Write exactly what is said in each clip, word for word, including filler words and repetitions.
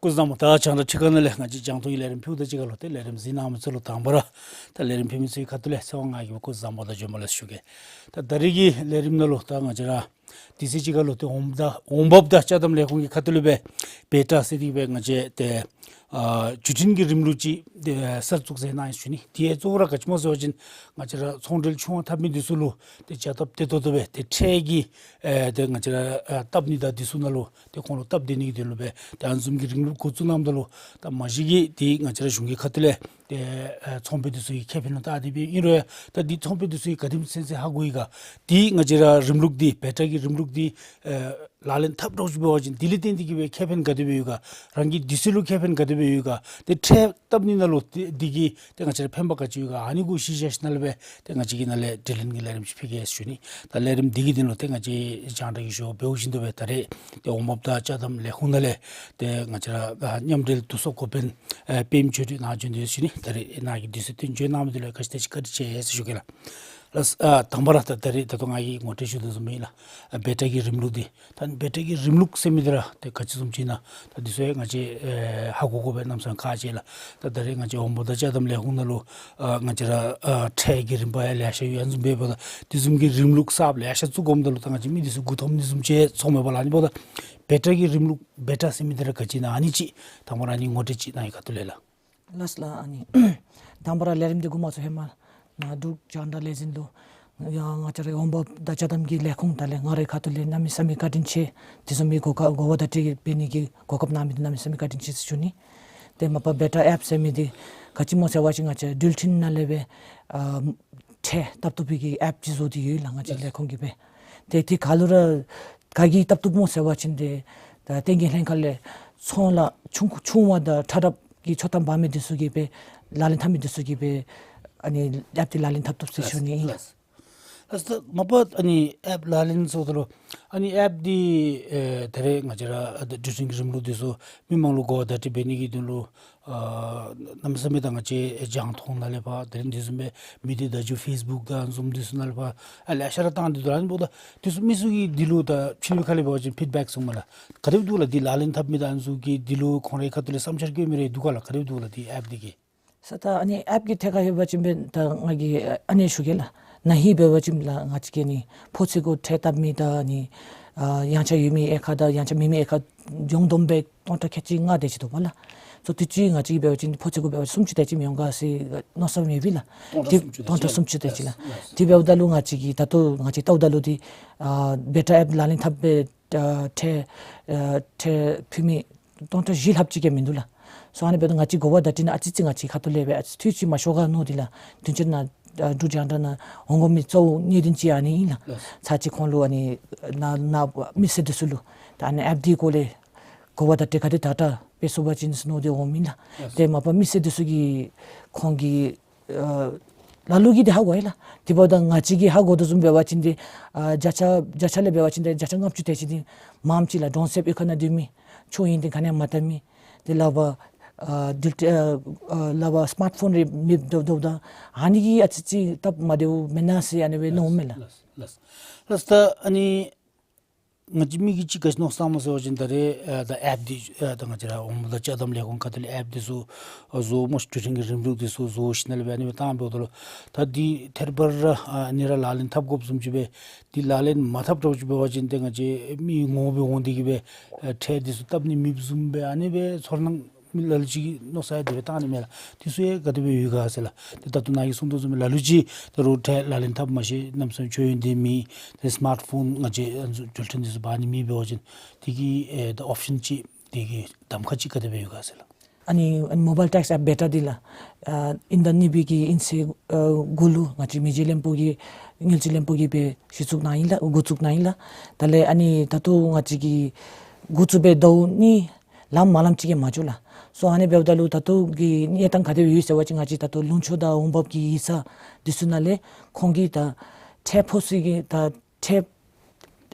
སྐུ་གཟུགས་བཟང་པོ། ད་རྒྱང་བསྒྲགས་ཁྲི་ཁ་ནང་ལས་ང་བཅས་རྒྱང་མཐོང་གི་ལས་རིམ་ཕུལཝ་ད་གཅིག་ཁར་ལུ་ཏེ་ལས་རིམ་གཟིགས་གནང་མི་ཚུ་ལུ་དང་པ་ར་ད་ལས་རིམ་ཕུལ་མི་ཚུ་གི་ཁ་ཐུག་ལས་ཚེ་དབང་ང་གིས་སྐུ་གཟུགས་བཟང་པོ་དང་བྱོན་པ་ལེགས་ཞུ་གེ། ད་ད་རིས་ཀྱི་ལས་རིམ་ནང་ལུ་ད་ང་བཅས་ར་དུས་ཚོད་ཅིག་ཁར་ལུ་ཏེ་འོང་འབབ་དང་འོང་འབབ་དང་ཅ་དམ་ལས་ཁུངས་ཀྱི་ཁ་ཐུག་ལས་སྦེ་བེ་ཊ་ཟེར་དེ་སྦེ་ང་བཅས་ཏེ་ཨ་བརྒྱུད་འཕྲིན་གྱི་རིམ་ལུགས་ཅིག་ཏེ་གསར་བཙུགས་མཛད་གནང་ཡི་ཞུ་ནི། དེ་གཙོ་བོ་ར་ག་ཅི་སྨོ་ཟེར་བ་ཅིན་ང་བཅས་ར་ཚོང་འབྲེལ་ཆུང་བ་འཐབ་མི་འདི་ཚུ་ལུ་ཏེ་བྱ་སྟབས་བདེ་ཏོག་ཏོ་སྦེ་ཏེ་ཁྲལ་གྱི་ཨེ་ཏེ་ང་བཅས་ར་ཨ་བཏབ་ནི་དང་འདི་ཚུ་ནང་ལུ་ཏེ་ཁོང་ལུ་སྟབས་བདེ་ནི་གི་དོན་ལུ་སྦེ་ཏེ་ཨ་ནི་བཟུམ་གྱི་རིམ་ལུགས་འགོ་བཙུགས་གནངམ་ད་ལུ་ད་མ་གཞི་གིས་ཏེ་ང་བཅས་ར་གཞུང་གི་ཁ་ཐུག་ལས་ཏེ་ཨ་ཚོང་པ་འདི་ཚུ་གི་ཁེ་ཕན་ལུ་བལྟ་སྟེ་སྦེ་ཨིན་རུང་ཡང་ད་འདི་ཚོང་པ་འདི་ཚུ་གིས་ག་དེམ་ཅིག་ཚུན་ཚོད་ཧ་གོ་ཡི་ག། ཏེ་ང་བཅས་ར་རིམ་ལུགས་འདི་བེ་ཊ་གི་རིམ་ལུགས་འདི་ཨ་ལག་ལེན་འཐབ་འགྱོ་ཅི་འབད་བ་ཅིན་དེ་ལས་བརྟེན་ཏེ་གིས་སྦེ་ཁེ་ཕན་ག་དེ་སྦེ་ཡོད་ག། རང་གི་དུས་ཚོད་ལུ་ཁེ་ཕན་ག་དེ་སྦེ་ཡོད་ག། ཏེ་ཁྲལ་བཏབ་ནི་ནང་ལུ་ཏེ་འདི་གིས་ཏེ་ང་བཅས་ར་ཕན་པ་ག་ཅི་ཡོད་ག། ཨ་ནི་གུ་གཞི་བཞག་ཞིནམ་ལས་སྦེ་ཏེ་ང་བཅས་ཀྱིས་ནཱ་ལས་དྲི་ལན་གྱི་ལས་རིམ་ཅིག་ཕུལ་གེ་ཞུ་ནི། ད་ལས་རིམ་འདི་གི་དོན་ལུ་ཏེ་ང་བཅས་རྒྱང་བསྒྲགས་ཀྱི་ཞུ་བ་འབདཝ་བཞིན་དུ་སྦེ་ད་རེས་ཏེ་འོང་འབབ་དང་ཅ་དམ་ལས་ཁུངས་ནང་ལས་ཏེ་ང་བཅས་ར་ཨ་མཉམ་འབྲེལ་བསྡུ་གསོག་འགོ་དཔོན་ཨེ་པདྨ་ཆོས་སྒྲོན་ནཱ་བྱོན་ཏེ་ཞུ་ནི། ད་རེས་ནཱ་གིས་དུས་ཚོད་བཏོན་བྱོན་གནང་མི་འདི་ལུ་ཁ་ཤས་ཏེ་ཅིག་བཀའ་དྲིན་ཆེ་ཟེར་ཞུ་གེ་ལགས། ལགས་ཨ་དང་པ་ར་ད་ད་རེས་ད་ལྟོ་ང་གིས་ངོ་སྤྲོད་ཞུ་དོ་བཟུམ་ཨིན་ལགས། ཨ་བེ་ཊ་གི་རིམ་ལུགས་འདི་ད་བེ་ཊ་གི་རིམ་ལུགས་ཟེར་མི་འདི་ར་ཏེ་ག་ཅི་བཟུམ་ཅིག་ཨིན་ན་ད་འདི་ཚུ་ཡང་ང་བཅས་ཨེ་ཧ་གོ་དགོ་པའི་གནམ་མེད་ས་མེད་ཁག་ཆེ་ལགས། ད་ད་རེས་ང་བཅས་འོང་འབབ་དང་ཅ་དམ་ལས་ཁུངས་ནང་ལུ་ཨ་ང་བཅས་ར་ཨ་ཁྲལ་གྱི་རིམ་པ་ཡང་ལེ་ཤ་ཡོད། ཨ་ནི་བཟུམ་འབདཝ་ད་དེ་བཟུམ་གྱི་རིམ་ལུགས་གསརཔ་ལེ་ཤ་བཙུགས་འོངམ་ད་ལུ་ད་ང་བཅས་མི་འདི་ཚུ་མགུ་འཐོམ་ནི་བཟུམ་ཅིག་ཚོརཝ་མས་པ་ལགས། ཨ་ནི་འབདཝ་ད་བེ་ཊ་གི་རིམ་ལུགས་བེ་ཊ་ཟེར་མི་འདི་ར་ག་ཅི་ཨིན་ན་ཨ་ནི་ཅིག་དང་པ་ར་ཨ་ནི་ངོ་སྤྲོད་ཅིག་ནཱ་གི་ཁ་ཐུག་ལས་ལགས། ལགས་ལགས། ཨ་ནི་དང་པ་ར་ལས་རིམ་འདི་འགོ་མ་བཙུགས་ཧེ་མ་ནཱ་འབྲུག་རྒྱང་བསྒྲགས་ལས་འཛིན་ལུ་ཡང་ང་བཅས་རའི་འོང་འབབ་དང་ཅ་དམ་གྱི་ལས་ཁུངས་དང་ལས་ང་རའི་ཁ་ཐུག་ལས་གནམ་མེད་ས་མེད་བཀའ་དྲིན་ཆེ། དེ་བཟུམ་མའི་གོ་སྐབས་གོ་བ་བརྡ་སྤྲོད་འབད་ནི་གི་གོ་སྐབས་གནང་མི་འདི་གནམ་མེད་ས་མེད་བཀའ་དྲིན་ཆེ་ཟེར་ཞུ་ནི། ཏེ་མ་པ་བེ་ཊ་ཨེཔ་ཟེར་མི་འདི་ག་ཅི་སྨོ་ཟེར་བ་ཅིན་ང་བཅས་འགྲུལ་འཕྲིན་ནང་ལས་སྦེ་ཨ་ཁྲལ་བཏབ་བཏུབ་པའི་གི་ཨེཔ་ཅིག་བཟོ་སྟེ་ཡོད་ལགས། ང་བཅས་ལས་ཁུངས་ཀྱིས་སྦེ་ཏེ་དེ་ག་ལུ་ར་ག་གིས་བཏབ་བཏུབ་སྨོ་ཟེར་བ་ཅིན་ཏེ་ད་བསྟན་རྒྱས་ལྷན་ཁག་ལས་ཚོང་ལཱ་ཆུང་ཆུང་བ་དང་ཕྲ་རབ་ཀྱི་ཆོག་ཐམ་འབག་མི་འདི་ཚུ་གིས་སྦེ་ལག་ལེན་འཐབ་མི་འདི་ཚུ་གིས་སྦེ་ཨ་ནི་ཨེཔ་འདི་ལག་ལེན་འཐབ་བཏུབ་ཟེར་ཞུ་ནི་ཨིན་ལགས། ལགས། ལགས་ད་མ་པ་ཨ་ནི་ཨེཔ་ལག་ལེན་ཟེརཝ་ད་ལུ་ཨ་ནི་ཨེཔ་འདི་ཨེ་ད་རེས་ང་བཅས་ར་ཨ་འགྲུལ་འཕྲིན་གྱི་རིམ་ལུགས་འདི་ཚུ་མི་མང་ལུ་གོ་བ་བརྡ་སྤྲོད་འབད་ནི་གི་དོན་ལུ་ཨ་གནམ་མེད་ས་མེད་ད་ང་བཅས་རྒྱང་མཐོང་ནང་ལས་ཕར་དེ་རིང་འདི་བཟུམ་སྦེ་མི་སྡེ་བརྡ་བརྒྱུད་ཕེསི་བུཀ་དང་ཨ་ནི་བཟུམ་འདི་ཚུ་ནང་ལས་ཕར་ཨ་ལེ་ཤ་ར་བཏང་སྟེ་འདུག་ལགས། ཨ་ནི་འབདཝ་ད་འདི་ཚུ་མི་ཚུ་གིས་འདི་ལུ་ད་ཕྱི་ལུ་ཁ་ལས་འབད་བ་ཅིན་ཕིཌ་བེཀ་ཟེར་སྨོ་ལགས། ག་དེ་སྦེ་འདུག་ལགས། འདི་ལག་ལེན་འཐབ་མི་དང་ཨ་ནི་ཚུ་གིས་འདི་ལུ་ཁོང་རའི་ཁ་ཐུག་ལས་བསམ་འཆར་བཀོད་མི་རེ་འདུག་ག་ལགས། ག་དེ་སྦེ་འདུག་ལགས་འདི་ཨེཔ་འདི་གིས། ས་ད་ཨ་ནི་ཨེཔ་ཀྱི་ཐད་ཁར་ལྷོད་པ་ཅིན་སྦེ་ད་ང་གིས་ཨ་ནི་ཞུ་གེ་ལགས། ན་ཧིང་འབད་བ་ཅིན་ལགས་ང་བཅས་ཀྱིས་ཨ་ནི་ཕོ་ཚོད་གུ་ཁྲལ་བཏབ་མི་དང་ཨ་ནི་ཨ་ཡངས་ཆག་ཡོད་མི་དབྱེ་ཁག་དང་ཡངས་ཆག་མེད་མི་དབྱེ་ཁག་ཡོངས་བསྡོམས་སྦེ་སྟོང་ཕྲག་ཁལ་གཅིག་ལྔ་དེ་ཅིག་འདུག་པ་ལགས། སོ་དུས་ཅི་ང་བཅས་ཀྱིས་འབད་བ་ཅིན་ཕོ་ཚོད་གུ་འབད་བ་ཅིན་སུམ་ཅུ་དེ་ཅིག་མི་འོང་ག་ཟེར་མནོ་བསམ་ཡོད་པས་ལགས། སྟོང་ཕྲག་ཏེ་སུམ་ཅུ་དེ་སྟོང་ཕྲག་ཅིག་སུམ་ཅུ་དེ་ཅིག་ལགས། ལགས། དེ་འབདཝ་ད་ལུ་ང་བཅས་ཀྱིས་ད་ལྟོ་ང་བཅས་བལྟཝ་ད་ལུ་འདི་ཨ་བེ་ཊ་ཨེཔ་ལག་ལེན་འཐབ་སྦེ་ཨ་ཁྲལ་ཨ་ཁྲལ་ཕུལ་མི་སྟོང་ཕྲག་བཞི་ལྷགཔ་ཅིག་ལས་མིན་འདུག་ལགས། སོ་ཨ་ནི་འབདཝ་ད་ང་བཅས་གོ་བ་བརྡ་སྤྲོད་ནང་ཨ་ཙི་ཙི་ང་བཅས་ཁ་ཐུག་ལས་སྦེ་ཨ་ཙི་ཐུགས་ཅིག་མ་ཤོར་ག་མནོ་སྟེ་ལགས། དུས་ཅི་ནཱ་ཨ་འབྲུག་རྒྱང་བསྒྲགས་ནང་འོང་དགོ་མི་གཙོ་བོ་གནད་དོན་ཅིག་ཨ་ནི་ཨིན་ལགས། ལགས། ཚར་ཅིག་ཁོང་ལུ་ཨ་ནི་ནཱ་ནཱ་མི་སེར་འདི་ཚུ་ལུ་ད་ཨ་ནི་ཨེཔ་འདི་སྐོར་ལས་གོ་བ་བརྡ་སྤྲོད་ག་དེ་དྲག་དྲག་འབད་ཚུགས་པ་ཅིན་ཟེར་མནོ་སྟེ་འོངམ་ཨིན་ལགས། ལགས། ཏེ་མ་པ་མི་སེར་འདི་ཚུ་གིས་ཁོང་གི་ཨ་ལ་ལུ་གིས་འདི་ཧ་གོ་ཡི་ལགས། དེ་འབདཝ་ད་ང་བཅས་ཀྱིས་ཧ་གོ་དོ་བཟུམ་འབད་བ་ཅིན་འདི་ཨ་བརྒྱ་ཆ་བརྒྱ་ཆ་ལས་འབད་བ་ཅིན་འདི་བརྒྱ་ཆ་ལྔ་བཅུ་དེ་ཅིག་འདི་མངམ་ཅིག་ལགས་གྲོང་གསེབ་གཡུས་ཁ་ནང་སྡོད་མི་ཆོས་དབྱིངས་འདི་ག་ནི་ཡང་མ་བལྟ་མི་འདི་ལག་པར་ཨ་འགྲུལ་ཨ་ཨ་ལག་པར་སི་མཱཊ་ཕོན་རེ་མེདཔ་འདུག་འདུག་ད་ཨ་ནི་གིས་ཨ་ཙི་ཙི་སྟབས་མ་བདེཝ་མེན་ན་ཟེར་ཨ་ནི་སྦེ་མནོཝ་མས་ལགས། ལགས་ལགས། ལགས་ད་ཨ་ནི་ང་བཅས་མི་གིས་ཅིག་ག་ཅི་མནོ་བསམ་སྨོ་ཟེར་བ་ཅིན་ད་རེས་ཨ་ད་ཨེཔ་འདི་ཨ་ད་ང་བཅས་ར་འོང་འབབ་དང་ཅ་དམ་ལས་ཁུངས་ཁ་ཐུག་ལས་ཨེཔ་འདི་ཚུ་ཨ་བཟོ་སྨོ་ཤིག། འགྲུལ་འཕྲིན་གྱི་རིམ་ལུགས་འདི་ཚུ་བཟོ་ཞིནམ་ལས་སྦེ་ཨ་ནི་སྦེ་བཏང་འབདཝ་ད་ལུ་ད་འདི་ཐད་རི་བ་རི་ར་ཨ་ནི་ར་ལག་ལེན་འཐབ་དགོཔ་བཟུམ་ཅིག་སྦེ་འདི་ལག་ལེན་མ་འཐབ་དྲགས་ཅིག་འབད་བ་ཅིན་ཏེ་ང་བཅས་མི་ངོ་སྦེ་འོང་སྟེ་གིས་སྦེ་ཨ་ཁྲལ་འདི་ཚུ་བཏབ་ནི་མེདཔ་བཟུམ་སྦེ་ཨ་ནི་སྦེ་ཚོར་སྣང་མི་ལ་ལུ་ཅིག་གིས་མནོ་བསམ་ཡང་དེ་སྦེ་བཏང་ནི་མས་ལགས། འདི་ཚུ་ཡང་ག་དེ་སྦེ་ཡོད་ག་ཟེར་ལགས། ཏེ་ད་ལྟོ་ནཱ་གིས་གསུངས་དོ་བཟུམ་སྦེ་ལ་ལུ་ཅིག་ད་རུང་ཁྲལ་ལག་ལེན་འཐབ་མ་ཤེས། གནམ་མེད་ས་མེད་ཆོས་དབྱིངས་ལྡན་མི་ཏེ་སི་མཱཊ་ཕོན་ང་བཅས་ཨ་ནི་ཚུ་འགྲུལ་འཕྲིན་འདི་ཚུ་འབག་ནི་མེད་འབད་བ་ཅིན་དེ་གི་ཨེ་ད་ཨོཔ་ཤཱན་ཅིག་དེ་གི་གདམ་ཁ་ཅིག་ག་དེ་སྦེ་ཡོད་ག་ཟེར་ལགས། ཨ་ནི་ཨ་ནི་མོ་བཱའིལ་ཊེགསི་ཨེཔ་བེ་ཊ་འདི་ལགས་ཨ་དབྱིན་ཟླ་གཉིས་པའི་གི་དབྱིན་ཚེས་ཨ་དགུ་ལུ་ང་བཅས་མི་རྗེ་བློན་པོ་གིས་དངུལ་རྩིས་བློན་པོ་གིས་སྦེ་གཞི་བཙུགས་གནང་ཡི་ལགས། འགོ་བཙུགས་གནང་ཡི་ལགས། དེ་ལས་ཨ་ནི་ད་ལྟོ་ང་བཅས་ཀྱིས་འགོ་བཙུགས་སྦེ་ཟླཝ་གཉིས་ལངམ་མ་ལངམ་ཅིག་ཡང་མ་འགྱོ་ལགས། སོ་ཨ་ནི་འབདཝ་ད་ལུ་ད་ལྟོ་གི་གནས་སྟངས་ག་དེ་སྦེ་ཡོད་ཟེར་བ་ཅིན་ང་བཅས་ད་ལྟོ་ལུང་ཕྱོགས་དང་འོང་འབབ་ཀྱི་ཡིག་ཚང་འདི་ཚུ་ནང་ལས་ཁོང་གིས་ད་ཁྲལ་ཕོག་ས་གི་ད་ཁྲལ་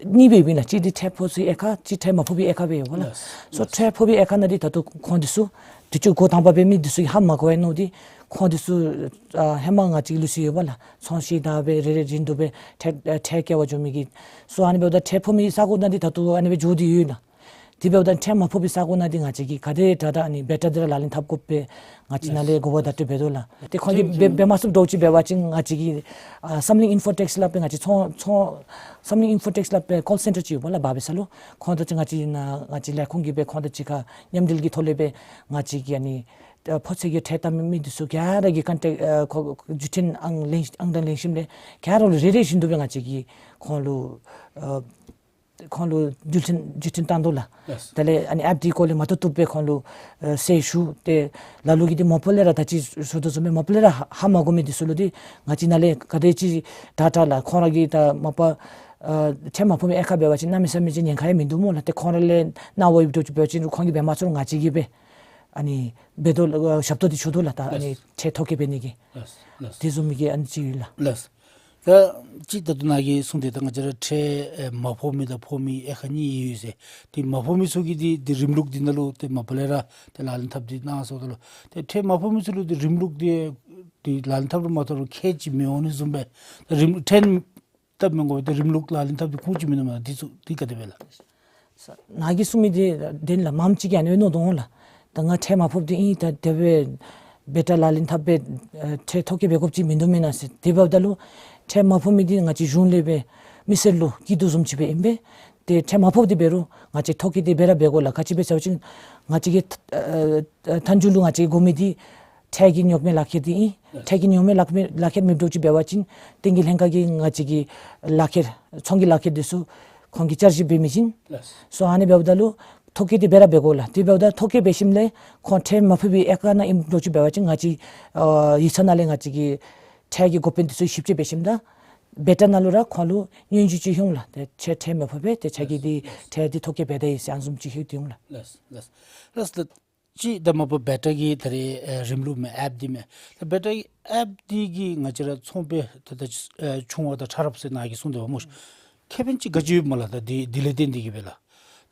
གཉིས་སྦེ་ཡོདཔ་ཨིན་ལགས། གཅིག་འདི་ཁྲལ་ཕོག་ས་གི་དབྱེ་ཁག་གཅིག་ཁྲལ་མ་ཕོག་པའི་དབྱེ་ཁག་སྦེ་ཡོདཔ་ལགས། ལགས། སོ་ལགས། ཁྲལ་ཕོག་པའི་དབྱེ་ཁག་ནང་འདི་ད་ལྟོ་ཁོང་འདི་ཚུ་དུས་ཅི་འགོ་དང་པ་འབད་མི་འདི་ཚུ་གིས་ཧ་མ་གོ་བས་མནོ་སྟེ་ཁོང་འདི་ཚུ་ཨ་ཧེ་མ་ང་བཅས་ལུགས་སྲོལ་ཡོདཔ་ལགས། ཚོང་བཤེར་དང་སྦེ་རེ་རེ་བཞིན་དུ་སྦེ་ཁྲལ་ཨ་ཁྲལ་བཀལ་བར་འགྱོ་མི་གི། སོ་ཨ་ནི་འབདཝ་ད་ཁྲལ་ཕོག་མི་ས་གོ་ནང་འདི་ད་ལྟོ་ཨ་ནི་སྦེ་འགྱོ་སྟེ་ཡོད་ལགས། དེ་འབདཝ་ད་ཁྲལ་མ་ཕོག་པའི་ས་གོ་ནང་འདི་ང་བཅས་ཀྱིས་ག་དེ་དྲག་དྲག་ཨ་ནི་བེ་ཊ་འདི་ར་ལག་ལེན་འཐབ་དགོ་པས་ང་བཅས་ནཱ་ལས་གོ་བ་བརྡ་སྤྲོད་འབད་དོ་ལགས། ཏེ་ཁོང་གིས་འབད་འབད་མ་ཚུགསཔ་འདྲཝ་ཅིག་འབད་བ་ཅིན་ང་བཅས་ཀྱིས་ཨ་བསམ་གླིང་ཨིན་ཕོ་ཊེགསི་ལགས་སྦེ་ང་བཅས་ཚོང་ཚོང་བསམ་གླིང་ཨིན་ཕོ་ཊེགསི་ལགས་སྦེ་ཀོལ་སེན་ཊར་ཅིག་ཡོདཔ་ལགས་འབད་བ་ས་ལུ། ཁོང་དང་གཅིག་ང་བཅས་ནཱ་ང་བཅས་ལས་ཁུངས་ཀྱིས་སྦེ་ཁོང་དང་གཅིག་ཁར་མཉམ་འབྲེལ་གྱི་ཐོག་ལས་སྦེ་ང་བཅས་ཀྱིས་ཨ་ནི་ཨ་ཕོ་ཚོད་ཀྱི་ཁྲལ་བཏབ་མི་མི་འདི་ཚུ་ག་ར་གི་ཀོན་ཊེཀཊ་ཨ་ཁོ་བརྒྱུད་འཕྲིན་ཨང་ལེན་ཨང་དང་ལེན་ཞིནམ་ལས་ག་ར་ལུ་རེ་རེ་བཞིན་དུ་སྦེ་ང་བཅས་ཀྱིས་ཁོང་ལུ་ཨ་ཁོང་ལུ་བརྒྱུད་འཕྲིན་བརྒྱུད་འཕྲིན་བཏང་དོ་ལགས། ལགས། དེ་ལས་ཨ་ནི་ཨེཔ་འདི་སྐོར་ལས་མ་ཐུབ་ཐུབ་སྦེ་ཁོང་ལུ་ཨ་གསལ་ཞུ། ཏེ་ལ་ལུ་གིས་འདི་མ་པ་ལས་ར་ད་ཅི་ཞུ་དོ་བཟུམ་སྦེ་མ་པ་ལས་ར་ཧ་ཧ་མ་གོ་མི་འདི་ཚུ་ལུ་འདི་ང་བཅས་ནཱ་ལས་ག་དེ་ཅིག་དྲག་དྲག་ལགས། ཁོང་ར་གིས་ད་མ་པ་ཨ་ཁྲལ་མ་ཕོག་མི་ཨེ་ཁ་འབད་བ་ཅིན་གནམ་མེད་ས་མེད་ཅིག་ཉེན་ཁ་ཡང་མིན་འདུག་སྨོ་ལགས། ཏེ་ཁོང་ར་ལས་གནང་བ་ཡོདཔ་འདྲཝ་ཅིག་འབད་བ་ཅིན་ཁོང་གིས་འབད་མ་ཚུགས་རུང་ང་བཅས་ཀྱིས་སྦེ་ཨ་ནི་འབད་དོ་ལགས། ཞབས་ཏོག་འདི་ཞུ་དོ་ལགས། ད་ཨ་ནི་ཁྲལ་ཐོ་བཀོད་འབད་ནི་གི་ལགས། ལགས། དེ་བཟུམ་མའི་གི་ཨ་ནི་ཅིག་ཡོད་ལགས། ལགས། ད་ཅི་ད་ལྟོ་ནཱ་གིས་གསུངས་ཏེ་ད་ང་བཅས་ར་ཁྲལ་ཨེ་མ་ཕོག་མི་དང་ཕོག་མི་ཨེ་ཁ་གཉིས་ཡོད་ཟེར། དེ་མ་ཕོག་མི་ཚུ་གིས་འདི་འདི་རིམ་ལུགས་འདི་ནང་ལུ་ཏེ་མ་པ་ལས་ར་ཏེ་ལག་ལེན་འཐབ་སྟེ་གནང་སོ་ད་ལུ་ཏེ་ཁྲལ་མ་ཕོག་མི་ཚུ་ལུ་འདི་རིམ་ལུགས་འདི་འདི་ལག་ལེན་འཐབ་རུང་མ་འཐབ་རུང་ཁྱད་ཅིག་མི་འོང་ནི་བཟུམ་སྦེ་ད་རིམ་ཁྲལ་སྟབས་མི་དགོ་པའི་ཏེ་རིམ་ལུགས་ལག་ལེན་འཐབ་སྟེ་ཁུངས་ཅིག་མིན་འདུག་མས། འདི་ཚུ་འདི་ག་དེ་སྦེ་ལགས། ནཱ་གིས་གསུངས་མི་འདི་བདེན་ལགས། མངམ་ཅིག་གིས་ཨ་ནི་མནོ་དོ་འོང་ལགས། ད་ང་ཁྲལ་མ་ཕོགཔ་འདི་ཨིན། ད་དེ་སྦེ་བེ་ཊ་ལག་ལེན་འཐབ་སྦེ་ཨ་ཁྲལ་ཐོ་བཀོད་འབད་དགོཔ་ཅིག་མིན་འདུག་མེན་ན་ཟེར། དེ་འབདཝ་ད་ལུ་ཁྲལ་མ་ཕོག་མི་འདི་ང་བཅས་གཞུང་ལས་སྦེ་མི་སེར་ལུ་སྐྱིད་སྡུག་བཟུམ་ཅིག་སྦེ་ཨིན་པས། ཏེ་ཁྲལ་མ་ཕོགཔ་འདི་འབད་རུང་ང་བཅས་ཐོ་བཀོད་འདི་འབད་ར་འབད་དགོ་ལགས། ག་ཅི་སྦེ་ཟེར་བ་ཅིན་ང་བཅས་ཀྱི་ཨ་ཨ་མཐའ་མཇུག་ལུ་ང་བཅས་དགོ་མི་འདི་ཁྲལ་གྱི་ཉོག་མེད་ལག་ཁྱེར་འདི་ཨིན། ཁྲལ་གྱི་ཉོག་མེད་ལག་མེད་ལག་ཁྱེར་མེདཔ་འདྲཝ་ཅིག་འབད་བ་ཅིན་བསྟན་རྒྱས་ལྷན་ཁག་གིས་ང་བཅས་ཀྱི་ལག་ཁྱེར་ཚོང་གི་ལག་ཁྱེར་འདི་ཚུ་ཁོང་གིས་བསྐྱར་ཞིབ་འབད་མི་བྱིན། ལགས། སོ་ཨ་ནི་འབདཝ་ད་ལུ་ཐོ་བཀོད་འདི་འབད་ར་འབད་དགོ་ལགས། དེ་འབདཝ་ད་ཐོ་བཀོད་འབད་ཞིནམ་ལས་ཁོང་ཁྲལ་མ་ཕོག་པའི་ཨེ་ཁ་ནང་ཨིནམ་འདྲཝ་ཅིག་འབད་བ་ཅིན་ང་བཅས་ཨ་ཡིག་ཚང་ནང་ལས་ང་བཅས་ཀྱི་ཁྲལ་གྱི་འགོ་དཔོན་འདི་ཚུ་ཞིབ་དཔྱད་འབད་ཞིནམ་ད་བེ་ཊ་ནང་ལུ་ར་ཁོང་ལུ་སྙན་ཞུ་ཅིག་ལྷོད་ལགས། ཏེ་ཁྱོད་ཁྲལ་མ་ཕོག་པས། ཏེ་ཁྱོད་ཀྱིས་འདི་ལགས། ཁྲལ་འདི་ཐོ་བཀོད་འབད་ད་ཡི་ཟེར་ཨ་ནི་བཟུམ་ཅིག་ལྷོད་དེ་འོང་ལགས། ལགས། ལགས། ལགས། ལགས། ད་ཅི་ད་མ་པ་བེ་ཊ་གི་ད་རེས་ཨེ་རིམ་ལུགས་མས། ཨེཔ་འདི་མས། ད་བེ་ཊ་གི་ཨེཔ་འདི་གིས་ང་བཅས་ར་ཚོང་པའི་ད་ད་ཨེ་ཆུང་བ་དང་ཕྲ་རབ་ཟེར་ནཱ་གིས་གསུངས་དོ་བ་སྨོ། ཁེ་ཕན་ཅིག་ག་ཅི་ཡོདཔ་མས་ལགས། ད་འདི་འདི་ལས་བརྟེན་ཏེ་གིས་སྦེ་ལགས།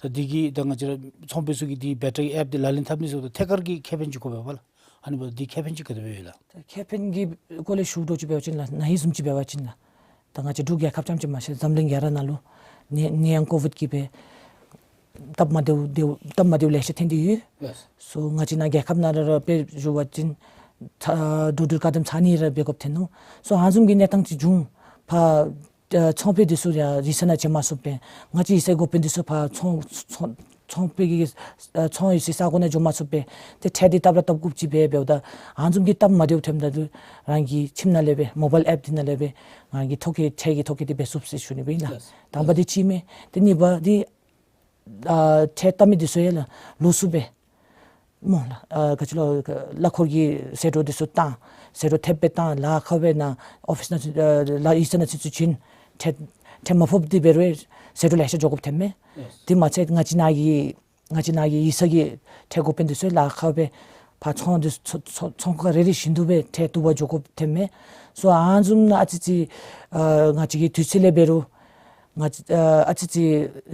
ད་འདི་གིས་ད་ང་བཅས་ར་ཚོང་པའི་ཚུ་གིས་འདི་བེ་ཊ་གི་ཨེཔ་འདི་ལག་ལེན་འཐབ་ནི་ཚུ་ད་ཐད་ཀར་གྱི་ཁེ་ཕན་ཅིག་དགོ་པས་པ་ལགས། ཨ་ནི་འབདཝ་ད་འདི་ཁེ་ཕན་ཅིག་ག་དེ་སྦེ་ཡོད་ལགས། ད་ཁེ་ཕན་གྱི་སྐོར་ལས་ཞུ་དོ་ཅིག་འབད་བ་ཅིན་ལགས། ནཱ་ཨིན་བཟུམ་ཅིག་འབད་བ་ཅིན་ལགས། ད་ང་བཅས་འབྲུག་རྒྱལ་ཁབ་རྐྱངམ་ཅིག་མ་ཤེས་འཛམ་གླིང་ག་ར་ནང་ལུ་ནད་ནད་ཡམས་ཀོ་བིཌ་ཀྱིས་སྦེ་སྟབས་མ་བདེཝ་བདེཝ་སྟབས་མ་བདེཝ་ལེ་ཤ་ཐོན་ཏེ་ཡོད། ལགས། སོ་ང་བཅས་ནཱ་རྒྱལ་ཁབ་ནང་ར་ར་དཔེ་ཞུ་བ་ཅིན་ཚ་འགྲོ་འགྲུལ་བཀག་དམ་ཚར་གཉིས་ར་འབད་དགོཔ་ཐོན་ནུག། སོ་ཨ་ནི་བཟུམ་གྱི་གནས་སྟངས་ཅིག་བྱུང་ཕར་ཨ་ཚོང་པའི་འདི་ཚུ་ཡང་ཡིག་ཚང་ནང་འབྱོན་མ་ཚུགས་པས། ང་བཅས་ཡིག་ཚང་འགོ་དཔོན་འདི་ཚུ་ཕར་ཚོང་ཚོང་ཚོང་པའི་གི་ཨ་ཚོང་ཡོད་སའི་ས་གོ་ནང་འབྱོན་མ་ཚུགས་པས། ཏེ་ཁྲལ་འདི་བཏབ་ར་བཏབ་དགོཔ་ཅིག་སྦེ་འབདཝ་ད་ཨ་ནི་བཟུམ་གྱི་སྟབས་མ་བདེཝ་ཐོནམ་ད་ལུ་རང་གི་ཁྱིམ་ནང་ལས་སྦེ་མོ་བཱའིལ་ཨེཔ་འདི་ནང་ལས་སྦེ་རང་གི་ཐོ་བཀོད་ཁྲལ་གྱི་ཐོ་བཀོད་འདི་འབད་ཚུགས་ཟེར་ཞུ་ནི་སྦེ་ཨིན་ལགས། ལགས། དང་པ་འདི་གཅིག་མས། ཏེ་གཉིས་པ་འདི་ཨ་ཁྲལ་བཏབ་མི་འདི་ཚུ་ཡང་ལགས་ལོགས་སུ་སྦེ་སྨོ་ལགས། ཨ་ག་ཅི་ལོ་གླ་འཁོར་གྱི་ཟད་འགྲོ་འདི་ཚུ་བཏང་ཟད་འགྲོ་ཐེབས་སྦེ་བཏང་ལཱ་ཁག་སྦེ་ནཱ་ཨོ་ཕིསི་ནང་ཚུ་ཨ་ལཱ་ཡིག་ཚང་ནང་ཚུ་བྱིན། ཁྲལ་ཁྲལ་མ་ཕོགཔ་འདི་འབད་རུང་ཟད་འགྲོ་ལེ་ཤ་འགྱོ་དགོཔ་ཐོནམ་མས། ལགས། དེ་མ་ཚད་ང་བཅས་ནཱ་གི་ང་བཅས་ནཱ་གི་ཡིག་ཚང་གི་ཁྲལ་འགོ་དཔོན་འདི་ཚུ་ལཱ་ཁག་སྦེ་ཕར་ཚོང་འདི་ཚོ་ཚོ་ཚོང་ཁང་རེ་རེ་བཞིན་དུ་སྦེ་ཁྲལ་བཏུབ་པར་འགྱོ་དགོཔ་ཐོནམ་མས། སོ་ཨ་ནི་བཟུམ་ནང་ཨ་ཙི་ཙི་ཨ་ང་བཅས་ཀྱི་དུས་ཚོད་ལས་འབད་རུང་ང་བཅས་ཨ་ཨ་ཙི་ཙི་